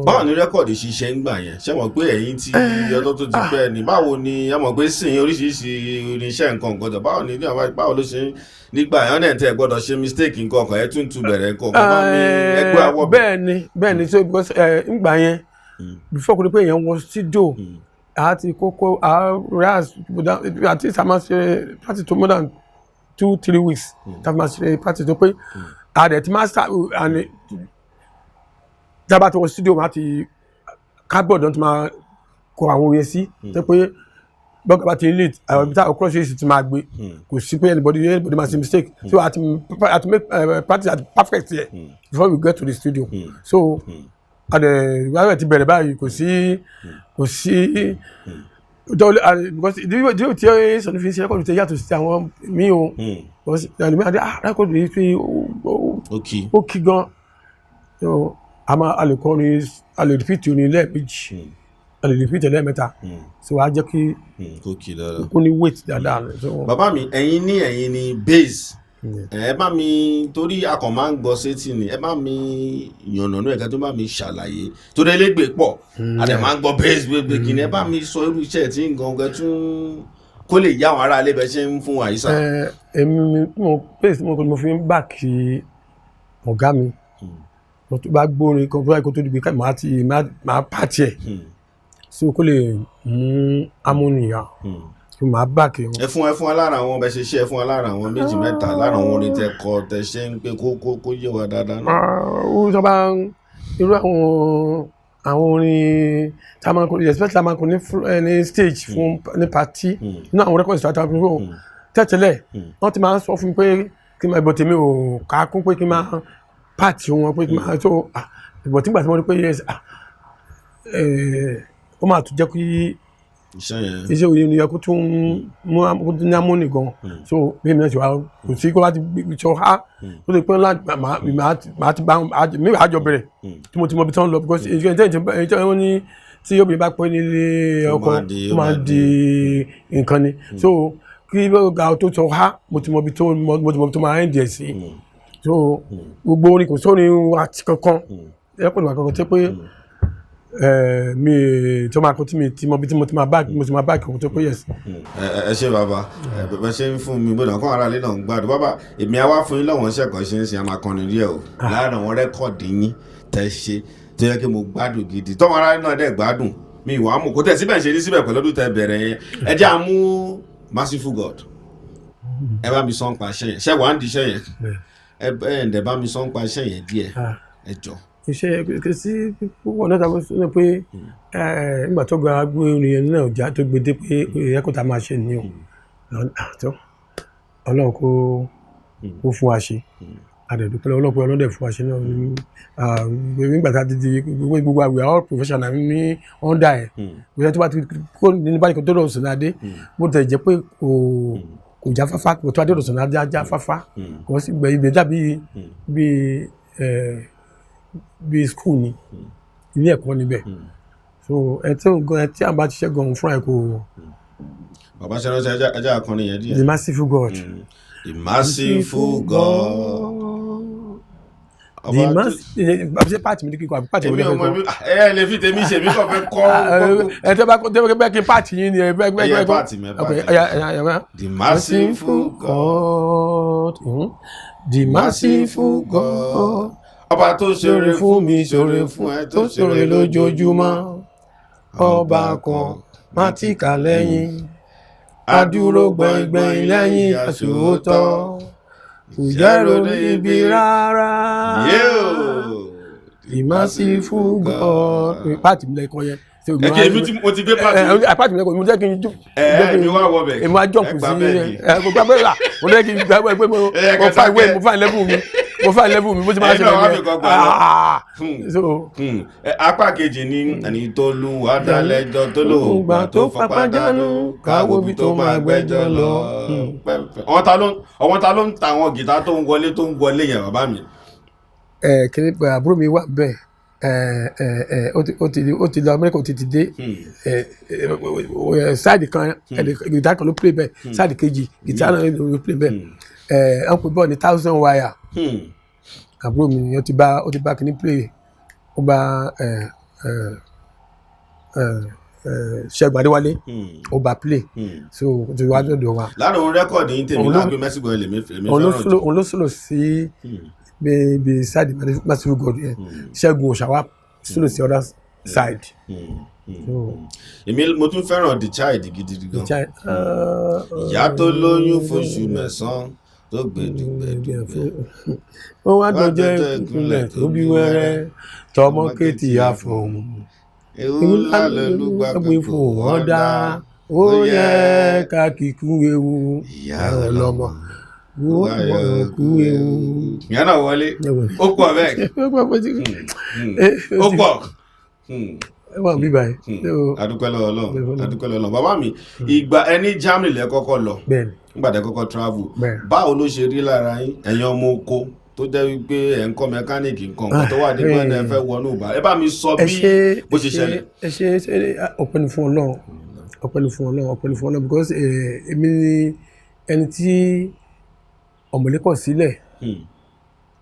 A: Báwo ni record ṣiṣẹ́ ń gbà yẹn? Ṣé mọ̀ pé ẹ̀yin ti ọjọ́ tó ti pẹ́ ni, báwo ni ẹ mọ̀ pé sìn oríṣiríṣi irinṣẹ́ nǹkan nǹkan tó, báwo ni báwo ló ṣe ń nígbà yẹn náà tẹ́ ẹ gbọ́dọ̀ ṣe mistake nǹkan kan, ẹ tún tún bẹ̀rẹ̀ nǹkan kan bá mi ẹgbẹ́ àwọ̀ bẹ̀.
B: Bẹ́ẹ̀ ni. So because ngbà yẹn, before kò ní pé èèyàn wọ studio, a ti kọ́kọ́ a rehearse at least a máa ṣe practice to more than 2-3 weeks tá a máa ṣe practice tó pé a dẹ̀ ti máa start. And tá a bá ti wọ studio, máa ti cardboard náà ti máa kọ àwọn orin sí tó pé bọ́gà bá ti lead, àwọn ibi tá a cross yìí ti máa gbé, kò sí pé anybody máa ṣe mistake. So a ti make practice at perfect here before we get to the studio. So a dẹ̀ ti bẹ̀rẹ̀ báyìí, kò sí dọ́ọ̀lì, because ìdí tí Sunny fi ń ṣe record tẹ yàtọ̀ sí àwọn míì o, because ẹlòmíì àti record yìí fi ó kí gan. So a máa a lè kọrin, a lè repeat orin lẹ́ẹ̀mejì, a lè repeat lẹ́ẹ̀mẹ́ta. So wàá jẹ́ kí
A: Kó kí dáadáa.
B: kó ní weight dáadáa. So
A: Bàbá mi, ẹ̀yin ní bass. Ẹ bá mi, torí a kàn máa ń gbọ́ sétí ni, ẹ bá mi yànnàná ẹ̀ka tó bá mi ṣàlàyé, torí elégbè pọ̀, a dẹ̀ máa ń gbọ́ bass gbégbé kìíní. Ẹ bá mi sọ irú iṣẹ́ tí ń gangan tún kó lè yá àwọn aráalé bẹ́ẹ̀ ṣe ń fún wa yìí sà.
B: Ẹ èmi mo bass mo fi ń back ọ̀gá mi. Mo tó bá gbórin kan tó bá kó tó di pé màá ti máa pàtì ẹ̀. So kó lè mú harmony yá, so màá back wọn.
A: Ẹ fún wa lára àwọn bẹ ṣe ṣe, ẹ fún wa lára àwọn méjì mẹ́ta lára àwọn orin tẹ kọ, tẹ ṣe ń pé kó yé wa dáadáa náà.
B: Ó sábà irú àwọn orin tá a máa ń kọ, especially tá a máa ń kọ ní stage fún ní party, nínú àwọn records tá a máa ń kọ tẹ́tẹ́lẹ̀, wọ́n ti máa ń sọ fún mi pé kí n máa ìbọn tèmi ò ká kún, pé kí n máa party wọn, pé kí n máa tó ìbọn tí gbà tí wọ́n rí pé yes, ó máa tún jẹ́ kí
A: iṣẹ́ yẹn
B: iṣẹ́ òye ni yẹ kó tún mú kó tún ní harmony gan. So bí èmi náà ṣe wá, kò sí kó bá ti sọ ha ó lè pẹ́ ńlá, màá ti bá mi àjọ bẹ̀rẹ̀ tí mo ti mọ ibi tí wọ́n lọ, because èyí tí wọ́n ní tí obìnrin bá pẹ́ nílé ọkọ, ó máa di nǹkan ni. So kí ga tó sọ ha, mo ti mọ ibi tó máa ń dẹ̀ sí. So gbogbo orin, kò sórin àti kankan ẹ pẹ̀lú àkọ́kọ́ tí pé mi tó máa kó tí mi ti mọ bí tí mo ti máa bá kí o tó pé yes.
A: Ẹ ṣe bàbá, ẹ bẹ ṣe ń fún mi gbọ́dọ̀ kọ́ ara lé náà ń gbádùn. Bàbá èmi á wá fún yín lọ́wọ́n iṣẹ́ kan ṣe ń ṣe àmàkànnì díẹ̀ o láàárín àwọn record yín tẹ́ ṣe tó yẹ kí mo gbádùn gidi, tọ́wọ́n ará náà dẹ̀ gbádùn mi ìwà mú kó tẹ̀ síbẹ̀ ṣe ní síbẹ̀ pẹ̀lú ọdún tẹ́ bẹ̀rẹ̀ yẹn. Ẹ jẹ́ àmú Merciful God, ẹ bá mi sọ ń pa iṣẹ́ yẹn, ṣẹ́ wàá ń di iṣẹ́ yẹn, ẹ ẹ ǹdẹ̀ bá mi sọ ń pa iṣẹ́ yẹn díẹ̀, ẹ jọ.
B: Iṣẹ́ kò sí púpọ̀ náà tàbí sọ pé nígbà tó gba gbé orin yẹn náà já tó gbé dé pé ẹ̀kọ́ tá a máa ṣe ni o àtọ́ Ọlọ́run kó fún wa ṣe. Àdẹ̀dùpẹ́ lọ́wọ́ pé Ọlọ́run dẹ̀ fún wa ṣe náà nígbà tá a ti di gbogbo àwẹ̀ all professional ní under ẹ̀ kò yẹ tó bá ti kó ní báyìí kó tó lọ sùn náà dé, bó tẹ̀ jẹ́ pé kò jáfáfá, kò tó adé lọ sùn náà jáfáfá, kò sí gbẹ ibẹ̀ dàbí bíi school ni, ilé ẹ̀kọ́ níbẹ̀. So ẹ tí ẹ tí à ń bá ṣiṣẹ́ gan fúnra ẹ kò.
A: Bàbá ṣe ránṣẹ́, ẹjẹ́ akọrin yẹn díẹ̀.
B: The Merciful God.
A: The Merciful God.
B: The mercy ṣe part mi ní kíkọ àbí part mi
A: èmi
B: ní
A: ọmọ
B: kíkọ?
A: Mi ẹ lè fi tèmi ṣe, mi kàn fẹ́ kọ́.
B: Ẹ tẹ́ bá tẹ́ bá kí n part yín ni ẹ bẹ́ẹ̀ bẹ́ẹ̀.
A: Ẹyẹ part mi, ẹ part mi.
B: Ẹyà ẹyà ẹyà.
A: The Merciful God.
B: God. The Merciful God.
A: Ọba tó ṣoore fún mi, ṣoore fún ẹ, tó ṣoore
B: lójoojúmọ́, ọba kan má ti kà lẹ́yìn, adúró gbọ̀ngbọ̀n lẹ́yìn aṣòótọ́, kò jẹ́ ronú ibi rárá. The Merciful God. Part mi lẹ́kọ̀ọ́ yẹn.
A: Ẹ kí èmi tí mo ti gbé part.
B: Ẹ part mi lẹ́kọ̀ọ́, mo jẹ́ kí n jó.
A: Ẹ èmi wá wọ bẹ̀.
B: Èmi wá jump
A: Ẹ gbà
B: sí
A: bẹ́ẹ̀ ni.
B: Ẹ kò gbà bẹ́ẹ̀ là, mo jẹ́ kí n gbà pé mo
A: Ẹ
B: mo
A: kẹta
B: fa ìwé
A: kẹ.
B: mo fa level mi, mo fa level mi bó ti máa
A: Ẹ̀yin
B: ṣe
A: náà wá
B: lẹ́yìn.
A: fi kan gbà lọ.
B: Ah, so
A: Apá kejì ní ẹni tó lù wá dálẹ́jọ́ tó lò
B: Ògbà tó fapá jánu, káwo bí tó máa gbẹ́jọ́ lọ.
A: Àwọn ta ló ń ta àwọn gìtá tó ń wọlé yẹn, bàbá mi?
B: Ẹ kiri pé àbúrò mi wà bẹ́ẹ̀, ẹ ẹ ẹ ó ti lọ Amẹ́ríkà, ó ti dé. Ẹ ẹ side kan gìtá kan ló play bẹ́ẹ̀, side kejì gìtá náà ló play bẹ́ẹ̀. Ẹ ẹ ń pè bọ́ọ̀ ní thousand wire. Àbúrò mi ni ó ti bá kíní play, ó bá ẹ ẹ ẹ ẹ Ṣẹ́gun Adéwálé, ó bá play. So ó ti wá dọ̀dọ̀ wa.
A: Lára òun record yín tèmi láàpẹ Mercy God lèmi
B: Òun ló
A: fẹ́ràn
B: solo
A: jù.
B: Òun ló solo sí bí side Merciful God yẹn. Ṣẹ́gun Òṣàwá solo sí other side. So
A: Èmi mo tún fẹ́ràn The Child gidi gan.
B: Child,
A: Ìyá tó lóyún fóṣù 9 tó gbẹdùgbẹdùgbẹ.
B: Ó wá dọjọ́ ìkúnlẹ̀ tó bí wẹ́rẹ́, tọmọ kéètì àfọ̀hún.
A: Ewu ńlá lolúgbà
B: gbé fún wọn dá, ó yẹ ká kíkú ewu
A: ìyá
B: ọlọ́mọ wọ́n kú ewu.
A: Ìyá náà wọlé, ó pọ̀ bẹ́ẹ̀, ó pọ̀.
B: Ẹ wà bí báyìí.
A: Adúpẹ́ lọ́wọ́ Ọlọ́run, adúpẹ́ lọ́wọ́ Ọlọ́run. Bàbá mi, ìgbà ẹni Germany lẹ kọ́kọ́ lọ?
B: Bẹ́ẹ̀ni.
A: Nígbà tẹ́ kọ́kọ́ travel,
B: Bẹ́ẹ̀ni.
A: báwo ló ṣe rí lára yín, ẹ̀yin ọmọ oko tó jẹ́ wípé ẹ̀ ń kọ́ mẹkáníìkì nǹkan kan tó wà nígbà náà, ẹ fẹ́ wọnú ìbá, ẹ bá mi sọ
B: Ẹ
A: bí
B: ṣe
A: bó ṣe ṣẹlẹ̀.
B: Ẹ ṣe ṣe, ọpẹ́ ni fún Ọlọ́run, ọpẹ́ ni fún Ọlọ́run, ọpẹ́ ni fún Ọlọ́run, because èmi ni ẹni tí ọ̀mọ̀lé kọ̀ sílẹ̀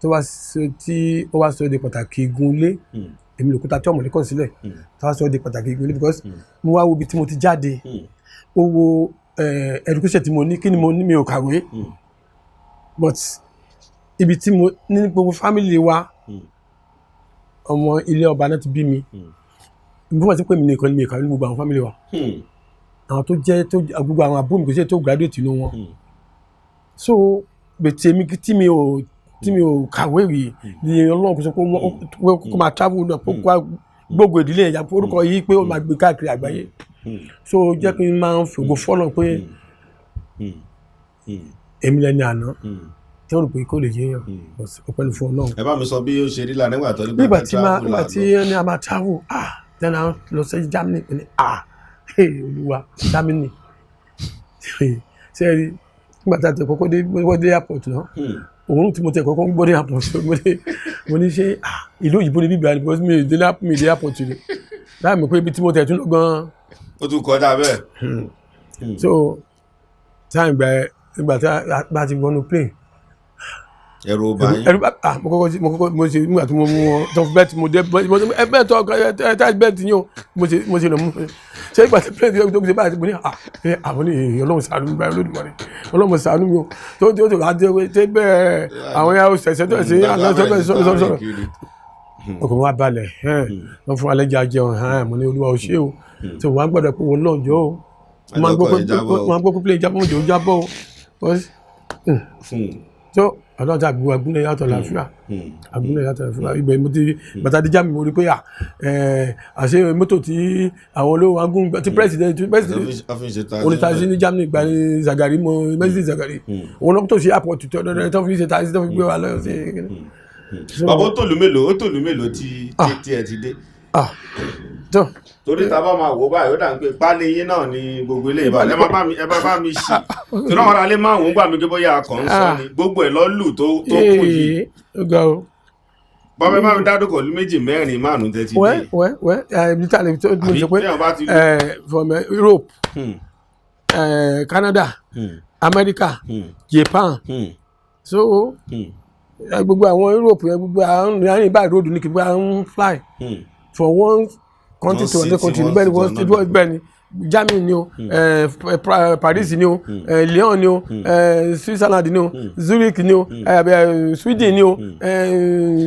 B: tó wá sọ tí ó wá sọ di pàtàkì igun ilé. Èmi lòkúta tí ọ̀mọ̀lé kọ̀ sílẹ̀ tó wá sọ di pàtàkì igun ilé, because mo wá wo ibi tí mo ti jáde, ó wo education tí mo ní, kí ni mo ní, mi ò kàwé, but ibi tí mo ní gbogbo family wa, ọmọ ilé ọba náà ti bí mi. Bí wọ́n ti pè mí nìkan ní mi kàwé ní gbogbo àwọn family wa. Àwọn tó jẹ́ tó gbogbo àwọn àbúrò mi, kò sí tó graduate nínú wọn. So bètè mi tí mi ò kàwé rí ni Ọlọ́run kò sọ pé kó máa travel náà, kó wá gbogbo ìdílé ẹ̀yà orúkọ yìí pé ó máa gbé káàkiri àgbáyé. So jẹ́ kí n máa ń fògo fọ́nà pé èmi lẹni àná tí ó rò pé kó lè yéèyàn. Ọpẹ́ ni fún Ọlọ́run.
A: Ẹ bá mi sọ bí ó ṣe rí là nígbà tó
B: nígbà tí máa nígbà tí ní a máa travel, then a lọ sí Germany ní, hey, Olúwa, Germany ṣe é rí. Nígbà tí a tẹ kọ́kọ́ dé, wọ́n dé airport náà, òun tí mo tẹ kọ́kọ́ ń gbọ́ dé airport, mo ní ṣe ìlú òyìnbó ni bíbí àná, because mi ò dé airport ni láì mọ̀ pé ibi tí mo tẹ̀ tún lọ gan-an.
A: Ó tún kọjá bẹ́ẹ̀.
B: So time gbà ẹ, nígbà tí a bá ti wọnú plane,
A: Ẹ̀rù ò bá yín?
B: Ẹ̀rù bá, mo kọ́kọ́ mo ṣe nígbà tí mo mú wọn tó fi bẹ́ẹ̀ tí mo dé, mo ṣe ẹ bẹ́ẹ̀ tó ẹ tá bẹ́ẹ̀ tí yín o, mo ṣe lọ mú ṣé ìgbà tí plane tó ṣe báyìí, mo ní ẹ àwọn ní Ọlọ́run ṣàánú mi báyìí, Olódùmarè, Ọlọ́run ṣàánú mi o. Tó wá dé tẹ bẹ́ẹ̀, àwọn yàrá ṣẹ̀ṣẹ̀ tó ṣe àná tó bẹ́ẹ̀ sọ̀rọ̀ sọ̀rọ̀, ọkàn wa balẹ̀. Wọ́n fún alẹ́ jẹ́ jẹun. Mo ní Olúwa ò ṣe o, tó wọ́n á gbọ́dọ̀ pé wọ́n lọ́njọ́ o, wọ́n á gbọ́ pé plane jábọ́, jò jábọ́ o. Tó Ọlọ́run tí àgbègbè agúnlẹ̀ yàtọ̀ láfíà, agúnlẹ̀ yàtọ̀ láfíà. Ibẹ̀ mo ti bàtà díjà mi, mo rí pé àṣé mọ́tò tí àwọn olówó agún tí president onítaxi ní Germany gba ní Zagari, mo Mercedes Zagari, òun náà tó ṣe airport tó fi ṣe taxi tó fi gbé wa lọ sí.
A: Bàbá, ó tòlú mélòó tí ẹ ti dé?
B: Tó.
A: Torí tá a bá máa wò báyìí, ó dà ń pé pálí yín náà ni gbogbo ilé ìbàdàn. Ẹ bá bá mi ṣì tí wọ́n ara lé máa wò ó gbà mí pé bóyá akọ̀ ń sọ ni gbogbo ẹ̀ lọ́lù tó kù yìí.
B: Ó ga o.
A: Bàbá, ẹ bá mi dádúkọ̀ lu méjì, mẹ́rin, márùn-ún tẹ́ ti dé.
B: Wẹ́ ibi tí a lè tó mo
A: Àbí
B: sọ pé
A: téèyàn bá ti
B: from Europe, Canada, America, Japan. So gbogbo àwọn Europe yẹn, gbogbo àwọn ní báyìí road ní kí gbogbo àwọn fly from one country
A: One
B: to another
A: city,
B: country.
A: one
B: Bẹ́ẹ̀ ni
A: city
B: one
A: to
B: city
A: another.
B: Bẹ́ẹ̀ ni, Germany ni o, Paris ni o, Lyon ni o, Switzerland ni o, Zurich ni o, Sweden ni o,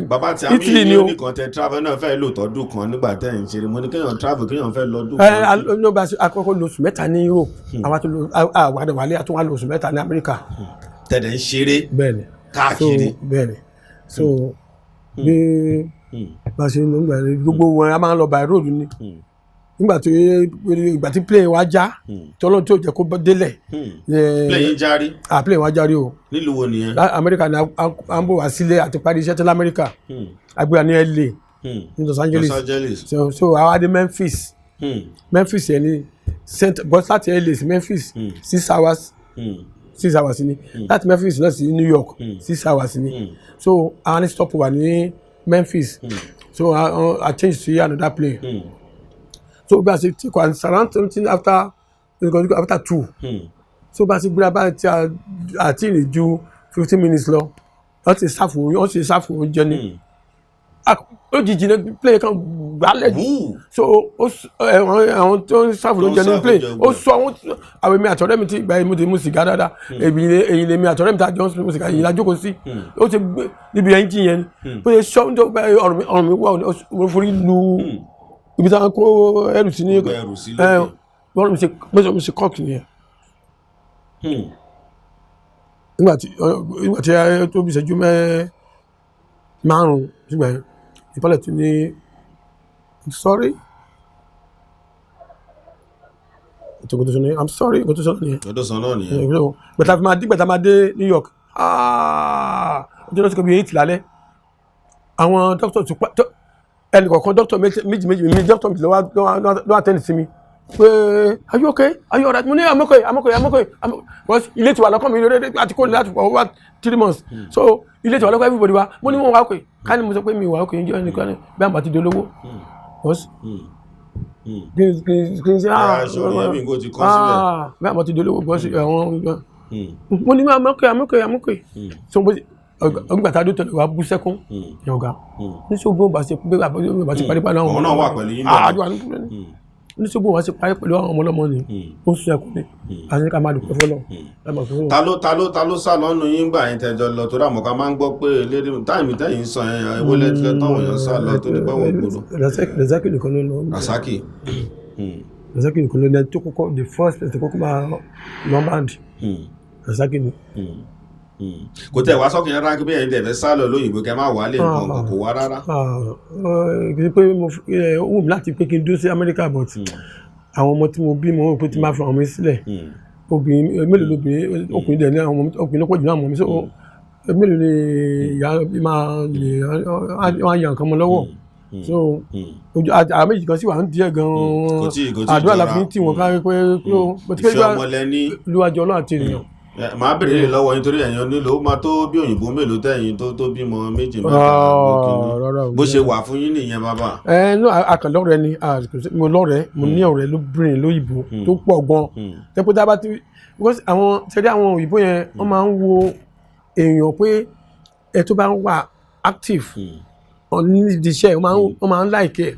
A: Bàbá tí a mi
B: Italy
A: ní
B: ni o.
A: oníkan tẹ travel náà fẹ́ lò tọ́dún kan nígbà tẹ́ ń ṣeré. Mo ní kéèyàn travel, kéèyàn fẹ́ lọ́dún kan.
B: Ló bá àkọ́kọ́ lóṣù 3 ní Europe, àwọn àti àwọn àwálé àti wọn lóṣù 3 ní Amẹ́ríkà.
A: Tẹ̀lé ń ṣeré
B: Bẹ́ẹ̀ ni.
A: káàkiri.
B: So bẹ́ẹ̀ ni, so bí bá ṣe ń lọ nígbà yẹn, gbogbo wọn a máa ń lọ by road ni. Nígbà tí ìgbà tí plane wa já, tọ́lọ́ tí ò jẹ́ kó délẹ̀.
A: Plane yín járí?
B: Ah, plane wa járí o.
A: Nílùú wo nìyẹn?
B: Amẹ́ríkà ni a ń bọ̀ wá sílé àti parí iṣẹ́ tẹ́lẹ̀ Amẹ́ríkà. Agbéra ní LA, ní Los Angeles.
A: Los Angeles.
B: So àwa dé Memphis. Memphis yẹn ni center, but láti LA sí Memphis, 6 hours. 6 hours ni. Láti Memphis náà sí New York, 6 hours ni. So àwọn ní stop wà ní Memphis, so I change to another plane. So bí a ṣe take one around something after 2. So bá a ṣe gbéra báyìí tí a àti ìrìn ju 15 minutes lọ, wọ́n ti serve oúnjẹ ní lójijì ní plane kan gbálẹ̀.
A: Wúù.
B: So ó àwọn tó ń serve
A: Tó ń
B: lóúnjẹ ní
A: serve
B: plane,
A: oúnjẹ
B: ó
A: gbọ́.
B: sọ àwọn èmi àtọ̀rẹ́ mi ti gbà yẹn, mo ti mu sìgá dáadáa. Èmi èyí lèmi àtọ̀rẹ́ mi ta jọ ń mu sìgá yìí la jókòó sí. Ó ti gbé níbi engine yẹn ni bó ṣe sọ ní ọrùn mi wà, ó forí lu ibi táwọn kó ẹrù sí ní
A: Gbé ẹrù sí
B: ẹ
A: lókè.
B: Bọ́ọ̀lù mi ṣe bọ́ọ̀lù mi ṣe kọ́ọ̀kì nìyẹn. Nígbà tí ẹ tó bí ìṣẹ́jú 5 sígbà yẹn, ìpọ́lẹ̀ tún ní, "I'm sorry." Ètò tó sọ ní, "I'm sorry." Ètò tó sọ nìyẹn.
A: Ọdún sàn náà nìyẹn.
B: Gbàtà fi máa dé gbàtà máa dé New York, ọjọ́ náà ti kọ́ bí 8 lálẹ́. Àwọn dókítà tó pa ẹnì kọ̀ọ̀kan, dókítà méjì méjì mi, dókítà méjì ló wá tẹ́lẹ̀ sí mi pé, "Are you okay? Are you alright?" Mo ní, "I'm okay, I'm okay, I'm okay, I'm okay." Because ilé ti wà lọ́kàn mi lórí àti kò ní láti for over 3 months, so ilé ti wà lọ́kàn everybody wa. Mo ní mo wà okay. Ká ní mo sọ pé mi wà okay ǹjẹ́ ẹnìkan ní bí àwọn àti dolówó because kí n ṣe
A: Aṣọ ìyẹn mi kò ti kọ́ síbẹ̀.
B: Bí àwọn ti dolówó because àwọn mo ní, "I'm okay, I'm okay, I'm okay." So bó ọgbà tá a dó tẹ̀lé wa bú sẹ́kún ní ọ̀gá ní sọ bí wọ́n bá ṣe pé bí wọ́n bá ṣe parí pa náà.
A: Àwọn náà wà pẹ̀lú yín
B: Ah,
A: bẹ́ẹ̀.
B: àdúrà ní kúrẹ́ ní. Oníṣègùn wa ṣe parí pẹ̀lú àwọn ọmọ ọlọ́mọ ni, ó ń sun ẹkún ni. Àti ká máa dúpẹ́ fọlọ́, ká máa dúpẹ́ fọlọ́.
A: Ta ló sá lọ́nu yín gbà yín tẹjọ lọ? Torí àmọ́ ká máa ń gbọ́ pé eléré time tẹ́yìn sọ yẹn, ewé lẹ́tí táwọn èèyàn sá lọ tó ní pẹ́ wọ́n gbòòrò.
B: Razaki nìkan ló lọ.
A: Rasaki.
B: Razaki nìkan ló lọ tó kọ́kọ́, the first person tó kọ́kọ́ máa lọ band, Razaki ni.
A: Kò tẹ̀ wá sọ́kùnrin rárá kí bí ẹ̀yin tẹ̀ fẹ́ sá lọ lóyìnbó, kẹ́ má wálé nǹkan nǹkan, kò wá rárá?
B: Kì í ṣe pé ó wù mí láti pé kí n dúró sí Amẹ́ríkà, but àwọn ọmọ tí mo bí, mo rò pé tí n bá fi àwọn ọmọ mi sílẹ̀, obìnrin mélòó lóbìnrin, ọkùnrin dẹ̀ ní àwọn ọmọ, ọkùnrin ló pọ̀ jù ní àwọn ọmọ mi, so mélòó ni ìyá máa lè wọ́n á yan nǹkan mọ́ lọ́wọ́? So ojú àwọn méjì kan sì wà ń díẹ̀ gan-an.
A: Kò tí
B: Àdúrà la
A: jọra.
B: fi ń tì wọ́n ká pé
A: Ìfẹ́ ọmọ lẹ́ní.
B: Olúwàjọ Ọlọ́run àti ènìyàn.
A: Màá bèrè lè lọ́wọ́ yín torí ẹ̀yin onílò, ó máa tó bí òyìnbó mélòó tẹ̀yìn tó bímọ méjì, mẹ́ta, bó kíní.
B: Rárá o.
A: Bó ṣe wà fún yín nìyẹn, bàbá?
B: Ẹ no, àkànlọ́rẹ́ ni. Mo lọ́rẹ̀ẹ́, mo ní ọ̀rẹ́ lóbìnrin lóyìnbó tó pọ̀ gan. Tẹ́pẹ́ tá a bá ti, because àwọn tẹ́lẹ̀, àwọn òyìnbó yẹn, wọ́n máa ń wo èèyàn pé ẹ tó bá ń wà active nídìí iṣẹ́, wọ́n máa ń like ẹ̀.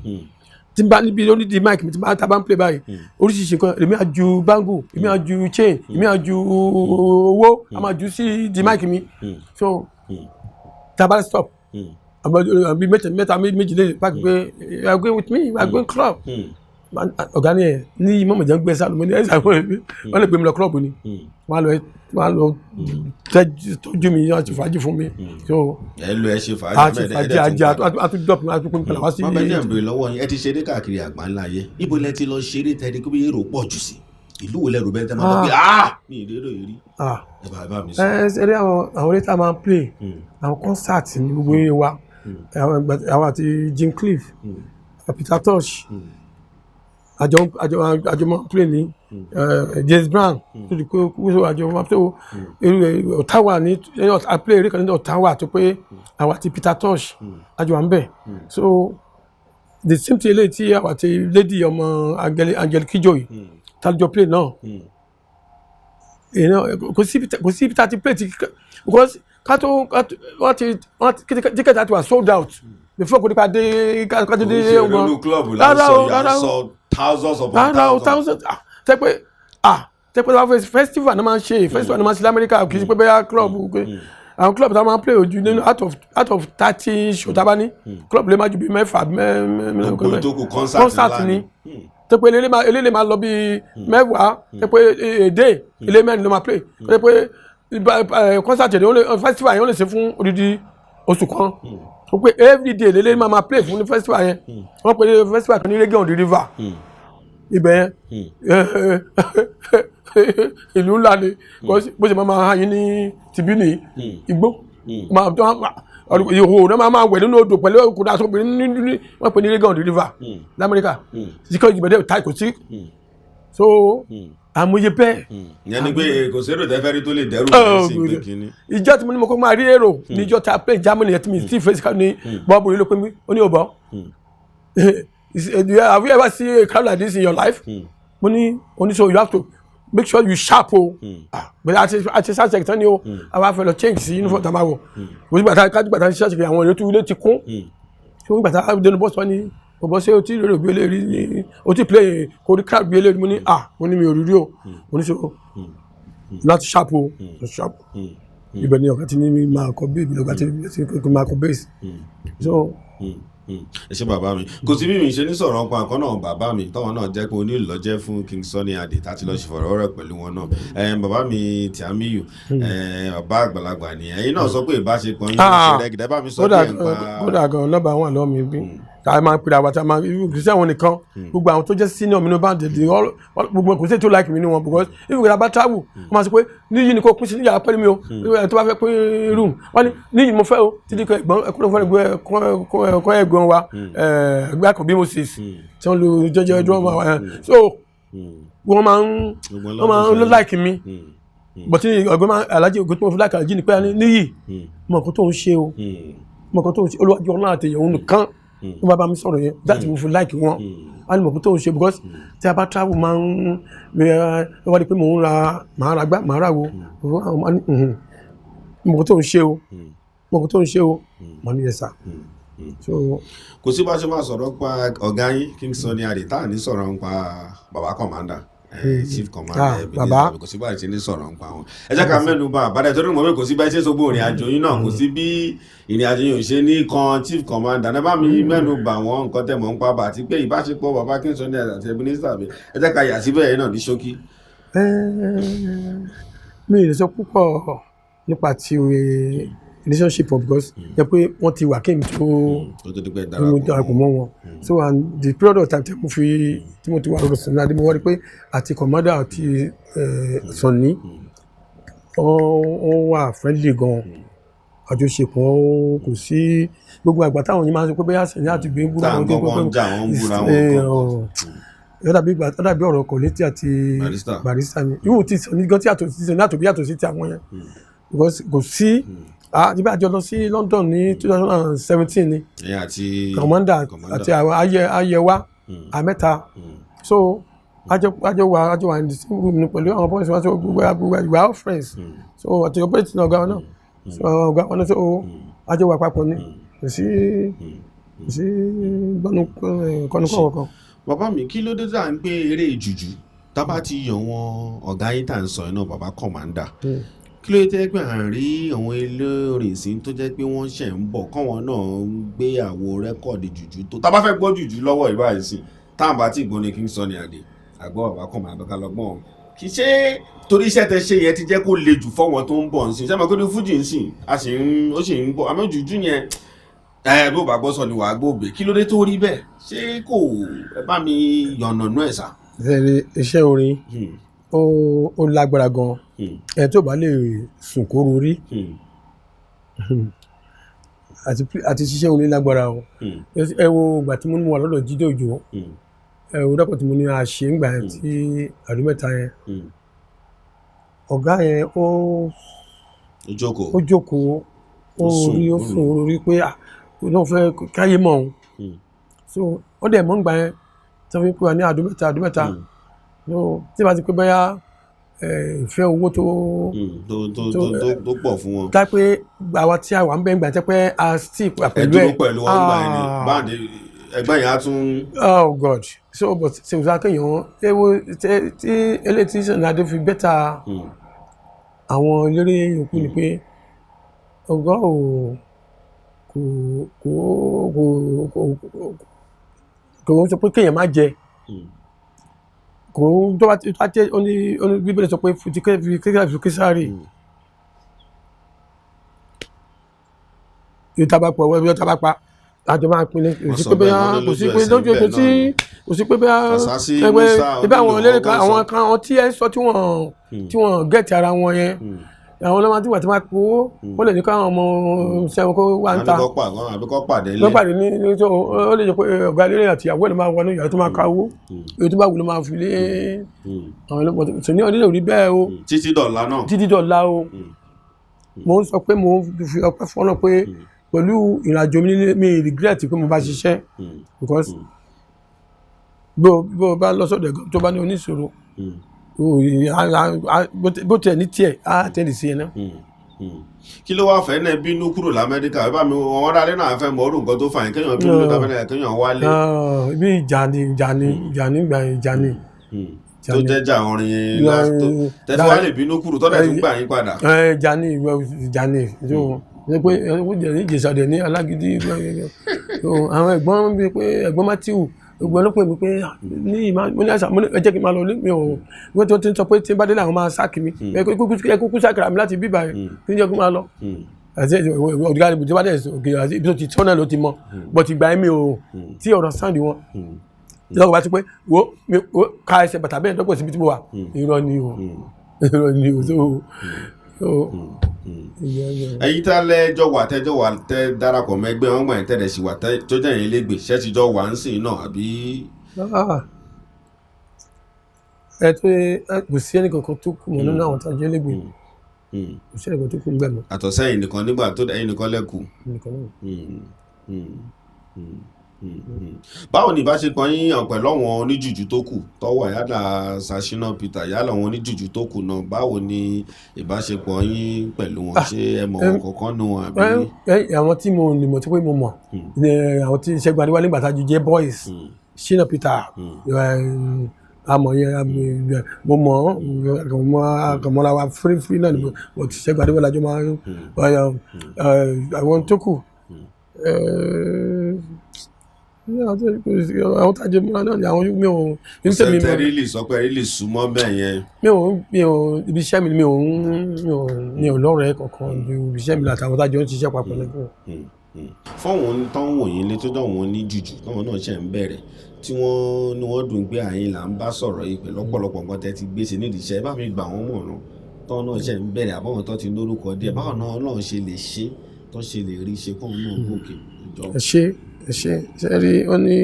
B: Tí n bá níbi ó nídìí mic mi, tí n bá tá a bá ń play báyìí, oríṣiríṣi nǹkan, èmi á ju bangle, èmi á ju chain, èmi á ju owó, a máa ju sí di mic mi. So tá a bá stop, àbí mẹ́ta mẹ́ta, méjì lè pàkì pé, "You are going with me, you are going club." Ọ̀gá ni ẹ̀ ní mọ̀mọ̀jẹ̀ ń gbé sálọ. Mo ní ẹ̀ sàwọn ẹ̀mí wọ́n lè gbé mi lọ club ni, wọ́n á lọ tọ́jú mi, wọ́n á ti fàájì fún mi. So
A: Ẹ lọ, ẹ ṣe fàájì.
B: A ti fàájì ajé, a tún drop, a tún pín padà wá sí.
A: Wọ́n bẹ jẹ́ ìbéèrè lọ́wọ́ yín. Ẹ ti ṣeré káàkiri àgbáńlá ayé, ibo lẹ ti lọ ṣeré tẹ́lẹ̀ kí bí èrò pọ̀ jù sí? Ìlú wo lẹ́rù bẹ́ẹ̀ tẹ́ máa lọ pé, ah, mi ìrérò yìí rí? Ẹ bá mi sọ.
B: Ẹ ṣe àwọn eré tá a máa ń play, àwọn concert ní gbogbo eré wa, àwọn àti Jim Cliff, Peter Tosh, àjọ máa ń play ní James Brown tó di pé kó àjọ máa tó eré Ottawa ní a play eré kan ní Ottawa tó pé àwọn àti Peter Tosh àjọ wà ń bẹ̀. So the same thing, eléyìí tí àwọn àti lady ọmọ Angel Kidjo yìí tá a jọ play náà, kò sí ibi tá a ti play ti, because ká tó wọ́n ti ticket àti wà sold out before kò nípa dé ká tó dé.
A: Kò ń ṣe ìrònú club là ń
B: Rárá
A: sọ
B: o,
A: yà
B: rárá
A: ń
B: o.
A: sọ thousands upon
B: Rárá o.
A: thousands.
B: Thousands, ah, tẹ́ pé wọ́n festival náà máa ń ṣe, festival náà máa ń ṣe lamẹ́ríkà, kì í ṣe pé bẹ́ẹ̀ club pé àwọn club tá a máa ń play ojú nínú out of 30 show tá a bá ní, club lè má ju bí mẹ́fà.
A: Gbogbo tó kù, concert
B: Concert
A: ńlá
B: ni.
A: Ni.
B: Tẹ́ pé eléré máa lọ bí 10, tẹ́ pé èdè ilé mẹ́rin ló máa play, tẹ́ pé concert yẹn ó lè, festival yẹn ó lè ṣe fún odidi oṣù kan, ó pé every day lélẹ́ máa play fún ní festival yẹn. Wọ́n pè festival kan ní Reggae on the River. Ibẹ̀ yẹn, ìlú ńlá ni. Bó ṣe máa máa yín ní tìbí ní igbó máa tó ìhòòhò náà máa wẹ̀ nínú odò pẹ̀lú ọkùnrin àti obìnrin ní wọ́n pè ní Reggae on the River lamẹ́ríkà. Security ìbẹ̀dẹ̀ ta kò sí, so àmúyẹ bẹ́ẹ̀.
A: Ìyẹn ni pé kò sérò tẹ́fẹ́ rí tó lè dẹ́rù bẹ́ẹ̀ sí pé kínní.
B: Ìjọ tí mo ní mo kó máa rí èrò níjọ tá a play Germany yẹn tí mi tí fèsì ká ní bọ́ọ̀bù yìí ló pé mi, ó ní òbọ̀, "Have you ever seen a crowd like this in your life?" Mo ní oníṣòwò, "You have to make sure you sharp o." Ah, bẹ́ẹ̀ àti ṣáṣẹ̀ tán ni o, àwa fẹ́ lọ change sí uniform tá a máa wọ̀. Mo ní gbàtà gbàtà ṣáṣẹ̀, àwọn èèyàn tó ilé ti kún tí wọ́n gbàtà dénú bọ́sì, wọn ni bọ̀bọ̀ ṣé o ti rèrò bí eléyìí ní o ti play kò rí crowd bí eléyìí? Mo ní, ah, mo ní mi ò rí rí o. Mo ní so láti sharp o, sharp. Ibẹ̀ ni ọ̀gá ti ní mi máa kọ bass, ọ̀gá ti ní máa kọ bass, so.
A: Ẹ ṣé, bàbá mi. Kò sí bí mi ṣe ní sọ̀rọ̀ ọ̀pọ̀ àkọ́ náà, bàbá mi táwọn náà jẹ́ pé onílọ́jẹ́ fún King Sunny Adé tá ti lọ́ọ́ ṣe fọ̀rọ̀ pẹ̀lú wọn náà. Bàbá mi Tìámíyù, bàbá àgbàlagbà ni ẹ̀yin náà, sọ pé ìbáṣepọ̀ yín ló ṣe rẹ́gí. Bá mi sọ díẹ̀ nípa.
B: Kódà gan, nọ́mbà wọn lọ́wọ́ mi bí tá a máa ń pèrè àwọn tá a máa kì í sí àwọn nìkan, gbogbo àwọn tó jẹ́ senior mi ní band dé, gbogbo kò sí èyí tó like mi ní wọn, because if we bá travel, wọ́n máa sọ pé níyì ni kò pín sí ní yàrá pẹ̀lú mi o. Ẹni tó bá fẹ́ pín room, wọ́n ní níyì mo fẹ́ o, títí kan ẹ̀gbọ́n ẹ̀kọ́ ẹ̀gbọ́n wa ẹ̀gbọ́n wa ẹgbẹ́ àkànbí Moses tí wọ́n lu jẹ́jẹ́ drummer, so wọ́n máa ń like mi. But ọ̀gbọ́n máa alájí ògùn tí mo fi like alájí ni pé níyì mọ̀ nǹkan tó ń ṣe o, mọ̀ nǹkan tó ń ṣe. Olúwàjú ọlọ́run àtẹ̀yẹ̀ òun nìkan ló bá mi sọ̀rọ̀ yẹn láti mo fi like wọn. Á ní mọ̀ nǹkan tó ń ṣe, because tí a bá travel, máa ń wá di pé mò ń ra, màá ra gbá, màá ra wo, mọ̀ nǹkan tó ń ṣe o, mọ̀ nǹkan tó ń ṣe o. Mo ní, "Yes sir." So
A: Kò sí bá ṣe máa sọ̀rọ̀ pa ọ̀gá yín King Sunny Adé tá à ní sọ̀rọ̀ ń pa baba commander, chief commander
B: Ah,
A: Ebenezer
B: bàbá.
A: Obey. Kò sí bá ṣe ní sọ̀rọ̀ ń pa wọn. Ẹ jẹ́ ká mẹ́nu bà àbádẹ́ torí mo mọ̀ pé kò sí bá ṣe sọ́gbó ìrìn àjò yín náà, kò sí bí ìrìn àjò yín ò ṣe ní kan chief commander náà. Bá mi mẹ́nu bà wọ́n, nǹkan tẹ̀ mọ́ ń pa bà àti pé ìbáṣepọ̀ baba King Sunny Adé àti Ebenezer Obey. Ẹ jẹ́ ká yà síbẹ̀ yẹn náà ní ṣókí.
B: Mi ì lè sọ púpọ̀ nípa ti relationship of, because jẹ́ pé wọ́n ti wà kí n tó
A: tó tó dípẹ́
B: tí mo darapọ̀ mọ́ wọn. So and the period of time tí mo fi tí mo ti wà lọ́dọ̀ Sunny Adé, mo wá rí pé àti commander àti Sunny, wọ́n wà friendly gan. Àjọṣepọ̀ wọn kò sí. Gbogbo àgbà táwọn yìí máa ń sọ pé bóyá Sunny àti gbé búra
A: Tá à ń
B: wọn
A: gbọ́ wọn ń jà, wọ́n ń búra wọn kan.
B: Ó dàbí ìgbà, ó dàbí ọ̀rọ̀ Kollington àti
A: Barrister.
B: Barrister ni. Ìwọ̀n ti Sunny gan tí yàtọ̀ sí Sunny àtòbí yàtọ̀ sí ti àwọn yẹn, because kò sí nígbà àjọ lọ sí London ní 2017 ni.
A: Ẹ̀yin àti
B: Commander
A: Commander.
B: àti àwọn ayẹ ayẹwa àmẹ́ta. So àjọ wà in the same room ni pẹ̀lú àwọn boys wa. So gbogbo we are all friends. So àti operate ní ọ̀gá wọn náà, so àwọn ọ̀gá wọn náà, so àjọ wà papọ̀ ni. Kò sí gbọ́nú kọ́nukọ́ kan.
A: Bàbá mi, kí ló dé tá à ń gbé eré jùjú tá bá ti yàn wọn ọ̀gá yín tá à ń sọ iná bàbá commander? Kí ló dé tẹ́ pé à ń rí àwọn eléré ìsìn tó jẹ́ pé wọ́n ṣẹ̀ ń bọ̀ káwọn náà ń gbé àwo record jùjú tó tá bá fẹ́ gbọ́ jùjú lọ́wọ́ ìbáyìí sí, táwọn bá ti gbọ́ ní King Sunny Adé, àgbọ̀ bàbá commander ká lọ́gbọ́n? Kì í ṣe torí iṣẹ́ tẹ ṣe yẹn ti jẹ́ kó le jù fọ́wọn tó ń bọ̀ ń sìn. Ṣé mo kí ni fújì ń sìn, a sì ń ó sì ń bọ̀, àmọ́ jùjú yẹn ẹ bó bá gbọ́ sọ ni wàá gbóògbé. Kí ló dé tó rí bẹ́ẹ̀? Ṣé kò ẹ bá mi yànnàná ẹ̀ sá?
B: Ṣé iṣẹ́ orin ó lágbára gan. Ẹ tó bá lè sùn kó rorí àti ṣiṣẹ́ orin lágbára o. Ẹ wo ìgbà tí mo ní mo wà lọ́dọ̀ Jídé Òjó, ẹ wo dọ́pọ̀ tí mo ní a ṣe ń gbà yẹn tí àdúmẹ̀ta yẹn, ọ̀gá yẹn ó
A: Ó jókòó.
B: Ó jókòó, ó
A: Ó sùn,
B: rí ó
A: ó
B: sùn, ó rí pé ah, òun náà fẹ́ káyé mọ̀ òun. So ó dẹ̀ mọ́ ń gbà yẹn tí wọ́n fi pè wá ní àdúmẹ̀ta àdúmẹ̀ta. So tí bá ti pé bóyá ìfẹ́ owó tó
A: Tó pọ̀ fún wọn.
B: Tá pé àwa tí a wà ń bẹ́ ń gbà tẹ́ pé a stick
A: Ẹ
B: pẹ̀lú
A: dúró
B: ẹ̀.
A: Pẹ̀lú wọn gbà yẹn ni
B: Ah.
A: báńdì ẹgbẹ́ yẹn á tún.
B: Oh God. So but ṣe òṣà kéèyàn ewo tí eléyìí tí Sunny Adé fi better àwọn eléré yòókù ni pé ọgọ́ ò kò sọ pé kéèyàn má jẹ. Kò tó bá jẹ́ ó ní Bíbélì sọ pé fi kékeré fi Késárì. Yóò tá a bá pọ̀ wọ́n yóò tá a bá pa àjọ máa pín ní. Kò
A: Wọ́n
B: sí
A: sọ
B: pé
A: bẹ́ẹ̀,
B: bóyá
A: wọ́n ní
B: kò sí
A: lójú
B: pé
A: ẹsẹ̀
B: lójú
A: bẹ́ẹ̀
B: kò sí
A: náà ni.
B: Kò sí pé bóyá
A: Fàsásí,
B: ẹgbẹ́
A: Musa,
B: ẹgbẹ́ àwọn
A: Onílù,
B: eléré kan
A: wọ́n
B: àwọn
A: sọ.
B: kan, àwọn tí ẹ ń sọ tí wọ́n gẹ̀ẹ́tì ara wọn yẹn, àwọn ọlọ́mọ tí wọ́n ti máa kó ó lè ní káwọn ọmọ sẹ́wọ̀n kó wá ń ta.
A: Àbí kọ́ àbí kọ́ pàdé lé.
B: Wọ́n pàdé ní tó ó lè jẹ́ pé ọ̀gá eléré àti ìyàwó ẹ̀ ló máa wọnú yàrá tó máa ka owó, èyí tó bá wù ló máa fi lé àwọn ọlọ́pàá tó ní ọdún lè rí bẹ́ẹ̀ o.
A: Títí dọ̀la náà.
B: Títí dọ̀la o. Mo ń sọ pé mo ń fi ọpẹ́ fọ́nà pé pẹ̀lú ìrìnàjò mi nílé mi, regret pé mo bá ṣiṣẹ́, because bó bá lọ sọ́dọ̀ ẹ̀gọ́ tó bá ní oníṣòro bó tiẹ̀ ní tiẹ̀ á tẹ̀lé sí ẹ náà.
A: Kí ló wáá fẹ́ náà bínú kúrò lamẹ́ríkà? Ẹ bá mi wọn rálé náà fẹ́ mọ orú nǹkan tó fà yín kéèyàn bínú lamẹ́ríkà, kéèyàn wálé.
B: Ah, bí ìjà ni, ìjà ni, ìjà ni gbà, ìjà ni.
A: Tó jẹ́jà orin tẹ́tí wá lè bínú kúrò tọ́lẹ̀ tún gbà yín padà.
B: Ẹ ìjà ni, ìjà ni. So ṣe pé ó jẹ ní Ìjẹ̀ṣà dẹ̀ ní alágídí. So àwọn ẹ̀gbọ́n bíi pé ẹ̀gbọ́n Matthew, ẹ̀gbọ́n ló pè mí pé ah, ní ìmá mo ní àṣà, mo ní ẹ jẹ́ kí n máa lọ ní mi ò wọ́n ti ń sọ pé tí n bá délé àwọn máa sack mi, ẹ kúkú sack mi láti bíbá yẹn, kí n jẹ́ kí n máa lọ. Àti ọ̀gá ibi tí wọ́n bá dẹ̀ òkè àti ibi tó ti tọ́nà ló ti mọ, but ìgbà yẹn mi ò tí ọ̀rọ̀ sáǹdì wọn lọ́kọ̀ bá ti pé wo mi wo ká ẹsẹ̀ bàtà bẹ́ẹ̀ dọ́gbọ̀n síbi tí mo wà. Irọ́ ni o, irọ́ ni o. So
A: Ẹ̀yin tá lẹ́jọ́ wà, tẹ́jọ́ wà, tẹ́ darapọ̀ mẹ́gbẹ́ wọn gbà yín, tẹ́lẹ̀ sí wà tó jẹ́ yín légbè ṣẹ́ ti jọ wà ń sìn náà àbí?
B: Ah. Ẹ tó ẹ kò sí ẹnì kankan tó kù mọ́ nínú àwọn tá a jẹ́ lẹ́gbẹ̀ẹ́. Kò sí ẹnì kankan tó kù ń gbẹ̀ mọ́.
A: Àtọ̀sẹ́yìn nìkan nígbà tó ẹ̀yin nìkan lẹ́kù.
B: Nìkan náà.
A: Báwo ni ìbáṣepọ̀ yín hàn pẹ̀lú àwọn oníjùjú tó kù tó wà, yálà Sashina Peter, yálà àwọn oníjùjú tó kù náà? Báwo ni ìbáṣepọ̀ yín pẹ̀lú wọn? Ṣé ẹ mọ̀ wọn kankan nù wọn àbí?
B: Àwọn tí mo lè mọ̀ tí pé mo mọ̀ ní àwọn tí Ṣẹ́gun Adéwálé nígbà tá a jọ jẹ́ boys, Shina Peter, àmọ̀ yẹn mo mọ̀ àkànmọ́ra wa free náà ni, but Ṣẹ́gun Adéwálé àjọ máa ń àwọn tó kù, àwọn tá a jẹ mọ́ra náà ni àwọn mi ò ní tèmi.
A: Ṣé ẹ lè sọ pé ẹ lè súnmọ́ bẹ́ẹ̀ yẹn?
B: Mi ò ibi iṣẹ́ mi, mi ò lọ́rẹ̀ẹ́ kankan ju ibi iṣẹ́ mi àtàwọn tá a jọ ń ṣiṣẹ́ papọ̀ lẹ́kọ̀ọ́.
A: Fáwọn tó ń wò yín lé, tó jọ wọn ní jùjù táwọn náà ṣe ń bẹ̀rẹ̀, tí wọ́n ní wọ́n dùn pé àyín là ń bá sọ̀rọ̀ yìí pẹ̀lú ọ̀pọ̀lọpọ̀ nǹkan tẹ́ ti gbé ṣe nídìí iṣẹ́, bá mi gbà wọ́n mọ̀ràn, táwọn náà ṣe ń bẹ̀rẹ̀ àbáwọn tó ti lórúkọ díẹ̀, báwọn náà náà ṣe lè ṣe, tó ṣe lè rí ṣe kóun náà gòkè ìjọ?
B: Ẹ ṣe, ẹ ṣe. Ṣe rí, ó ní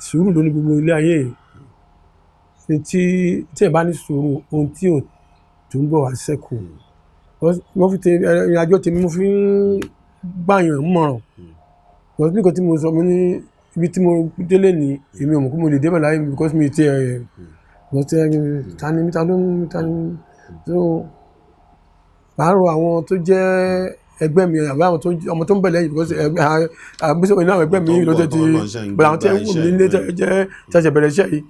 B: sùúrù ló ní gbogbo ilé ayé yìí. Tí ẹ bá ní sùúrù, ohun tí ò tó ń bọ̀ wá ṣẹ́kù. Mo fi tẹ ìrìn àjò tèmi, mo fi ń gbàyàn mọ̀ràn. Because nǹkan tí mo sọ, mo ní ibi tí mo délé ní, èmi ò mọ̀ pé mo lè débẹ̀ láyé mi, because mi ti ẹ̀ mo ti ẹ̀ ta ni ta ló ń ta ni. So màá rọ àwọn tó jẹ́ ẹgbẹ́ mi àbí àwọn tó ọmọ tó ń bẹ̀ lẹ́yìn, because ẹgbẹ́ àbísọ̀ iná àwọn ẹgbẹ́ mi ló tẹ́ ti bẹ̀rẹ̀, àwọn tí ń wù mí nílé jẹ́ tẹ̀sẹ̀ bẹ̀rẹ̀ iṣẹ́ yìí,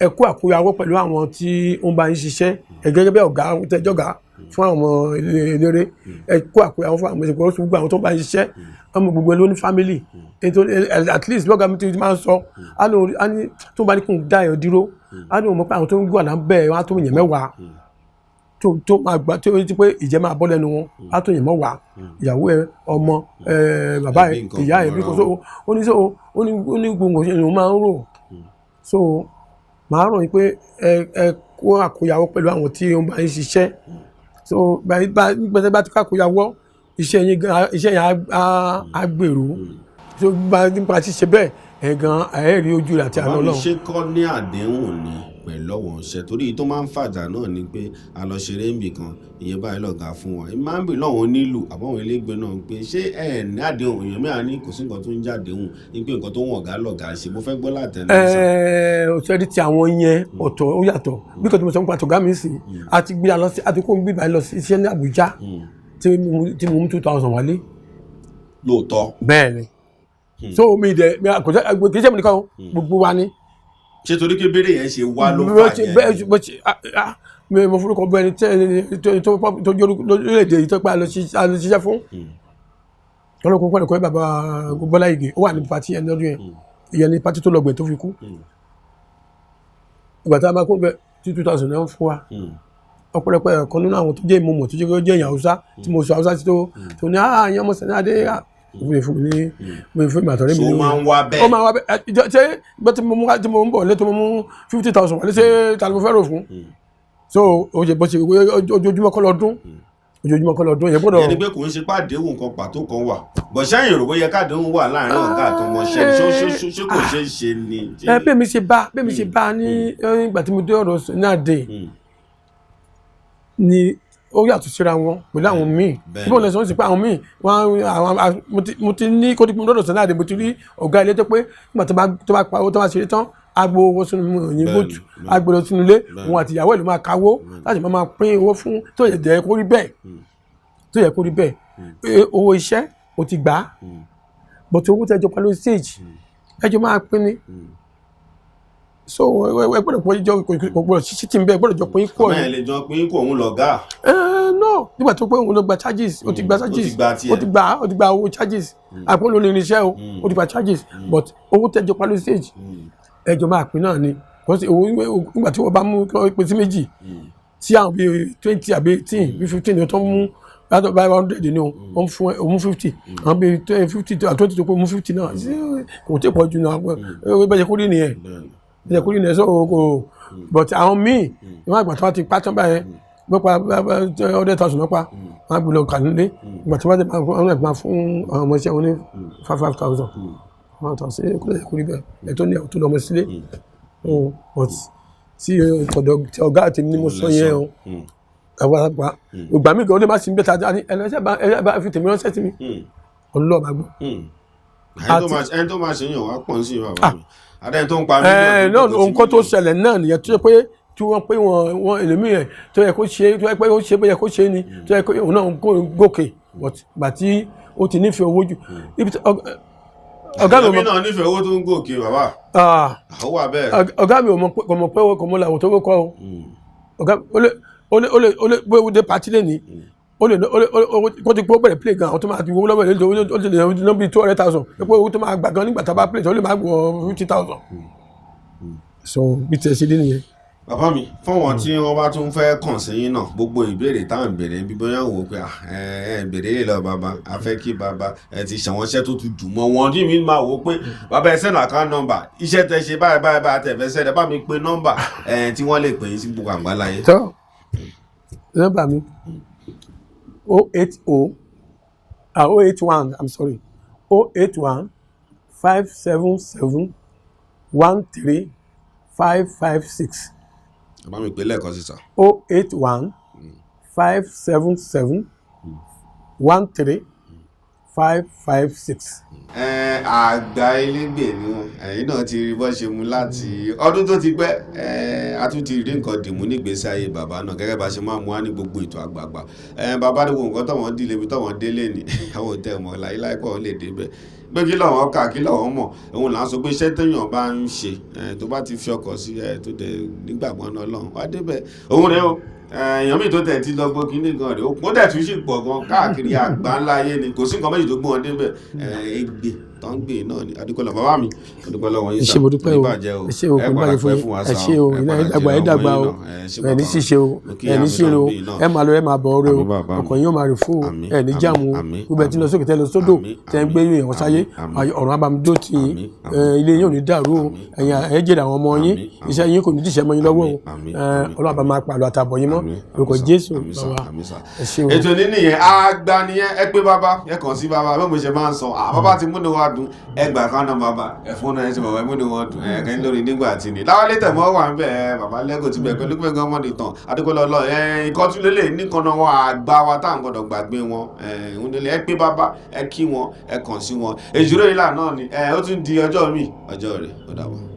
B: ẹ kó àkóyawọ́ pẹ̀lú àwọn tí ó ń bá yín ṣiṣẹ́. Ẹ gẹ́gẹ́ bí ọ̀gá tẹ́jọ́gá fún àwọn eléré, ẹ kó àkóyawọ́ fún àwọn ìṣèkọ́ gbogbo àwọn tó ń bá yín ṣiṣẹ́. Ọmọ gbogbo ló ní family ètò. At least lọ́gàá mi ti máa ń sọ, á ní tó bá ní kó ń dá ẹ̀ dúró, á ní òun mọ̀ pé àwọn tó ń gbọ́ àná bẹ́ẹ̀ wọ́n á tó yẹn 10 tó máa gbà tó ti pé ìjẹ́ máa bọ́ lẹ́nu wọn, á tó yẹn mẹ́wàá, ìyàwó ẹ, ọmọ ẹ, bàbá ẹ, ìyá ẹ, bí kò so. Ó ní so ó ní gbogbo nǹkan ló máa ń rò. So màá rò yín pé ẹ kó àkóyawọ́ pẹ̀lú àwọn tí ó ń bá yín ṣiṣẹ́. So bá bá ti kó àkóyawọ́, iṣẹ́ yín gan, iṣẹ́ yẹn á gbèrú. So bá nípa ṣíṣe bẹ́ẹ̀, ẹ̀ gan ẹ̀ rí ojú rẹ̀ àti àánú
A: Bàbá mi,
B: Ọlọ́run.
A: ṣé kọ́ ní àdéhùn ni pẹ̀lú ọ̀wọ̀n ṣe? Torí tó máa ń fàjà náà ni pé a lọ ṣeré níbì kan, ìyẹn báyìí lọ̀gá fún wa. Máa ń bì lọ́wọ́ onílù àbọ̀wọ̀n elégbé náà pé ṣé ẹ ní àdéhùn? Èèyàn mìíràn ní kò sí nǹkan tó ń jàdéhùn, ní pé nǹkan tó ń wọ̀gá lọ̀gá ṣe. Mo fẹ́ gbọ́ látẹnu sá.
B: Ọ̀sẹ̀ ti àwọn yẹn ọ̀tọ̀, ó yàtọ̀. Bí kò tí mo sọ nípa tọ̀gá mi sí, a ti gbé lọ sí, a ti kó gbígbà lọ sí iṣẹ́ ní Àbújá tí mo mú 2,000 wálé.
A: Lóòótọ́?
B: Bẹ́ẹ̀ ni. So mi dẹ kò sẹ́, kì í ṣe mi nìkan o, gbogbo wa ni.
A: Ṣé torí pé béèrè yẹn ṣe wá ló fà yẹn?
B: Bẹ́ẹ̀ bó ṣe mi mo forúkọ bọ ẹni tẹ́ tó jẹ́ lórílẹ̀‐èdè yìí tó pé a lọ ṣiṣẹ́ fún ọlọ́kùnrin pẹ̀lú kọ́. Bàbá Bọ́lá Ìgè, ó wà ní party ẹni lọ́dún yẹn. Ìyẹn ní party tó lọ́gbẹ̀ẹ́ tó fi kú. Ìgbà tá a máa kó bẹ tí 2,000 náà fún wa, ọ̀pọ̀lọpọ̀ ẹ̀kan nínú àwọn tó jẹ́ ìmọ̀mọ̀ tó jẹ́ èèyàn Haúsá tí mo sọ Haúsá sí tó ní àyàn ọmọ Sani Adé mo fún mi ní mo fún mi àtọ̀rẹ́ mi
A: So
B: ní.
A: ó máa ń wá bẹ́ẹ̀?
B: Ó máa ń wá bẹ́ẹ̀. Ṣé gbọ́ tí mo mú tí mo ń bọ̀ lé tó mo mú 50,000 wálé, ṣé ta ni mo fẹ́ rò fún? So ó ṣe bó ṣe ojoojúmọ́ kọ́ lọ́dún, ojoojúmọ́ kọ́ lọ́dún yẹn gbọ́dọ̀.
A: Ìyẹn ni pé kò ń ṣe pàdéhùn kan pàtó kan wà bọ̀ sẹ́yìn rò bóyá kádéhùn wà láàrin ọ̀gá àtọmọṣẹ́ ni. Ṣó kò ṣeé ṣe ni?
B: Ẹ bẹ́ẹ̀ mi ṣe bá ní ìgbà tí mo dé ọ̀rọ̀ Sani Adé ni ó yàtọ̀ síra wọn pẹ̀lú àwọn míì. Bí wọ́n lọ sọ sí pé àwọn míì wọ́n àwọn mo ti ní kó tí mo lọ́dọ̀ Sani Adé, mo ti rí ọ̀gá ilé tó pé nígbà tó bá pa owó tó bá ṣeré tán, agbo owó sínú òyìn bóòtù, agbo lọ sínú ilé, òun àti ìyàwó ẹ̀ ló máa kawó láti máa pín owó fún tó yẹ jẹ́ kó rí bẹ́ẹ̀, tó yẹ kó rí bẹ́ẹ̀. Owó iṣẹ́ o ti gbà á, but owó tẹ́jọ pa lórí stage, ẹjọ́ máa pín ni. So ẹ gbọ́dọ̀ pọ̀ jọ, kò gbọ́dọ̀ ṣíṣí tí ń bẹ, ẹ gbọ́dọ̀ jọ pín kọ́.
A: Àmọ́ ẹ̀ lè jọ pín kó òun lọ̀gá.
B: Ẹ no, nígbà tó pé òun ló gba charges, ó ti gba
A: Ó ti
B: charges.
A: Gba tiẹ̀.
B: Ó ti gba owó charges, àpò ló ní irinṣẹ́ o, ó ti gba charges, but owó tẹ́jọ pa lórí stage, ẹjọ́ máa pín náà ni. Because owó nígbà tí wọ́n bá mú kí wọ́n pín sí méjì, tí àwọn bíi 20 àbí 18 bíi 15 ni tó ń mú látọ̀ báyìí, 100 ni o, wọ́n fún ẹ òun 50, àwọn bíi 50 20 tó pé mú 50 náà, kò tí ì pọ̀ jù náà. Bẹ́ẹ̀ ṣe kó rí nìyẹn, bẹ́ẹ̀ ṣe kó rí nìyẹn. So kò, but àwọn míì ìwọ̀n àgbà tó wá ti pa tán báyẹn, wọ́n pa 100,000 lọ́pa, wọ́n á gbé lọ kà nílé. Ìgbà tí wọ́n ti máa fún àwọn ọmọ iṣẹ́ wọn ní five five thousand, 1,000, kó lè kó rí bẹ́ẹ̀. Ẹ̀ tó ní ẹ̀ tó lọ́mọ sílé, but tí ọ̀dọ̀ tí ọ̀gá àti ní mo sọ yẹn o, àwọn àgbà ìgbà mi gan ó lè má sí bẹ́ẹ̀ ta ní ẹ lọ́sẹ̀ bá ẹ bá fi tèmi ránṣẹ́ sí mi, ọlọ́ọ̀bá gbọ́.
A: Ẹni tó máa ṣe yàn wá pọ̀ sí bàbá mi, àdéhùn tó ń pa
B: ẹ
A: mílíọ̀nù
B: náà
A: tó kò sí
B: nǹkan tó
A: mílíọ̀nù.
B: ṣẹlẹ̀ náà nìyẹn, tó yẹ pé tí wọ́n pé wọ́n ẹlòmíì rẹ̀ tó yẹ kó ṣe, tó yẹ pé ó ṣe bó yẹ kó ṣe ni, tó yẹ kó òun náà kó gòkè, but gbà tí ó ti nífẹ̀ẹ́ owó jù ibi tí ọ̀gá mi ò
A: Ẹlòmíì
B: mọ̀
A: náà nífẹ̀ẹ́ owó tó ń gòkè, bàbá.
B: Ah,
A: Ó wà bẹ́ẹ̀.
B: Ọ̀gá mi ò mọ̀ pé, kò mọ̀ pé, kò mọ̀ làwọn tó kọ́ o. Ọ̀gá ó lè bóyá ó dé party lẹ́ni, ó lè kó ti pé ó bẹ̀rẹ̀ play gan, àwọn tó máa ti wọ́n lọ́wọ́ ẹ̀ ó lè ná bíi 200,000, pé owó tó máa gbà gan nígbà tá a bá play tó lè máa wọ 50,000. So bí tiẹ̀ ṣe dé nìyẹn.
A: Bàbá mi, fáwọn tí wọ́n bá tún fẹ́ kàn sí yín náà, gbogbo ìbéèrè táwọn ìbéèrè ń bí, bóyá wò ó pé ah, ẹ ẹ béèrè lè lọ bàbá, a fẹ́ kí bàbá ẹ ti ṣàwọn iṣẹ́ tó tún dùn mọ́ wọn tí mi máa wò ó pé bàbá, ẹ send account number iṣẹ́ tẹ ṣe báyìí báyìí báyìí, tẹ fẹ́ send, ẹ bá mi pe nọ́mbà ẹ tí wọ́n lè pè yín sí gbogbo àgbáláyé.
B: Tọ́, nọ́mbà mi 080, ah, 081, I'm sorry, 08157713556.
A: Bàbá mi, pè lẹ́ẹ̀kan sí, sà.
B: 08157713556.
A: Ẹ àgbà elégbè ni wọn, ẹ̀yin náà ti rí bọ́ ṣe mú láti ọdún tó ti pẹ́. Ẹ a tún ti rí nǹkan dìmú nígbésí ayé bàbá náà gẹ́gẹ́ bá ṣe máa mú wá ní gbogbo ètò àgbààgbà. Ẹ bàbá ní gbogbo nǹkan táwọn dìlé ibi táwọn délé ni àwọn ò tẹ̀ mọ́ láyé láìpẹ́ wọn lè débẹ̀ pé kí làwọn kà, kí làwọn mọ̀. Òun là ń sọ pé iṣẹ́ téèyàn bá ń ṣe, ẹ tó bá ti fi ọkọ̀ sí, ẹ tó dẹ̀ nígbàgbọ́ náà lọ́hùn wá débẹ̀. Òun rèé o. Èèyàn míì tó tẹ̀ ti lọ gbọ́ kínní gan rèé, ó dẹ̀ tún sì pọ̀ gan káàkiri àgbà ńlá ayé ni. Kò sí nǹkan méjì tó gbé wọn débẹ̀, ègbè tó ń gbé náà ni. Adúpẹ́ lọ bàbá mi, adúpẹ́ lọ́wọ́ yín
B: Ẹ
A: sà.
B: ṣé, mo dúpẹ́ o.
A: Oníbàjẹ́ o.
B: Ẹ ṣé o.
A: Ẹ
B: Kò ní
A: padà
B: bàjẹ́ fún
A: pẹ́
B: yín.
A: fún wa
B: Ẹ
A: sà.
B: ṣé o.
A: Ẹ
B: Iná
A: padà
B: ẹ dàgbà, ẹ
A: jèrè
B: dàgbà
A: ọmọ
B: o.
A: yín náà. Ẹ ṣé
B: Ẹ ní
A: bàbá.
B: ṣíṣe o.
A: Mo kí
B: Ẹ ní
A: ìyá mi
B: ṣíṣe
A: náà
B: o.
A: bí náà.
B: Ẹ máa lọ, ẹ máa bọ̀ ọ́rẹ́ o.
A: Àmín bàbá mi.
B: Ọkàn yín ó máa rè fún o.
A: Àmín,
B: Ẹ ní
A: àmín,
B: jàmù o.
A: àmín,
B: Gbogbo ẹ tí ń lọ sókè, tẹ́ lọ sódò,
A: àmín,
B: tẹ́ ń
A: àmín,
B: gbé yín sáyé,
A: àmín,
B: ọ̀run abamidó tì yín.
A: àmín,
B: Ẹ, ilé yín ò ní dàrú o.
A: àmín,
B: Ẹ̀yin ẹ jèrè àwọn ọmọ yín.
A: àmín, àmín.
B: Iṣẹ́ yín kò ní dìṣẹ́ mọ́ yín lọ́wọ́ o.
A: Àmín,
B: Ẹ,
A: àmín,
B: Ọlọ́run àbá máa pàlọ́ àtàbọ̀ yín mọ́.
A: àmín,
B: Orúkọ
A: àmín sà,
B: Jésù
A: àmín sà,
B: bàbá.
A: Àmín sà.
B: Ẹ ṣé o.
A: Ètò ní nìyẹn, àgbà nìyẹn. Ẹ pé bàbá, ẹ kàn sí bàbá bí mo ṣe máa ń sọ. Bàbá ti múni wa dùn. Ẹ gbà kan náà bàbá ẹ fún náà, ẹ ṣe bàbá ẹ múni wọn dùn. Ẹ kẹ́ lórí nígbà tí ni láwálé tẹ̀mọ́ wà ń bẹ̀. Ẹ bàbá lẹ́gò ti bẹ̀ pẹ̀lú gbẹ̀ngàn ọmọdé tán. Adúgbò lọ ẹ ìkọ́túlélẹ̀ nìkan náà wọn àgbà wa tá à ń gbọdọ̀ gbàgbé wọn. Ẹ ń délé, ẹ pé bàbá, ẹ kí wọn, ẹ kàn sí wọn. Èjúrò ìlà náà ni ẹ ó tún di ọjọ́ mi, ọjọ́ rẹ̀ ó dàbọ̀.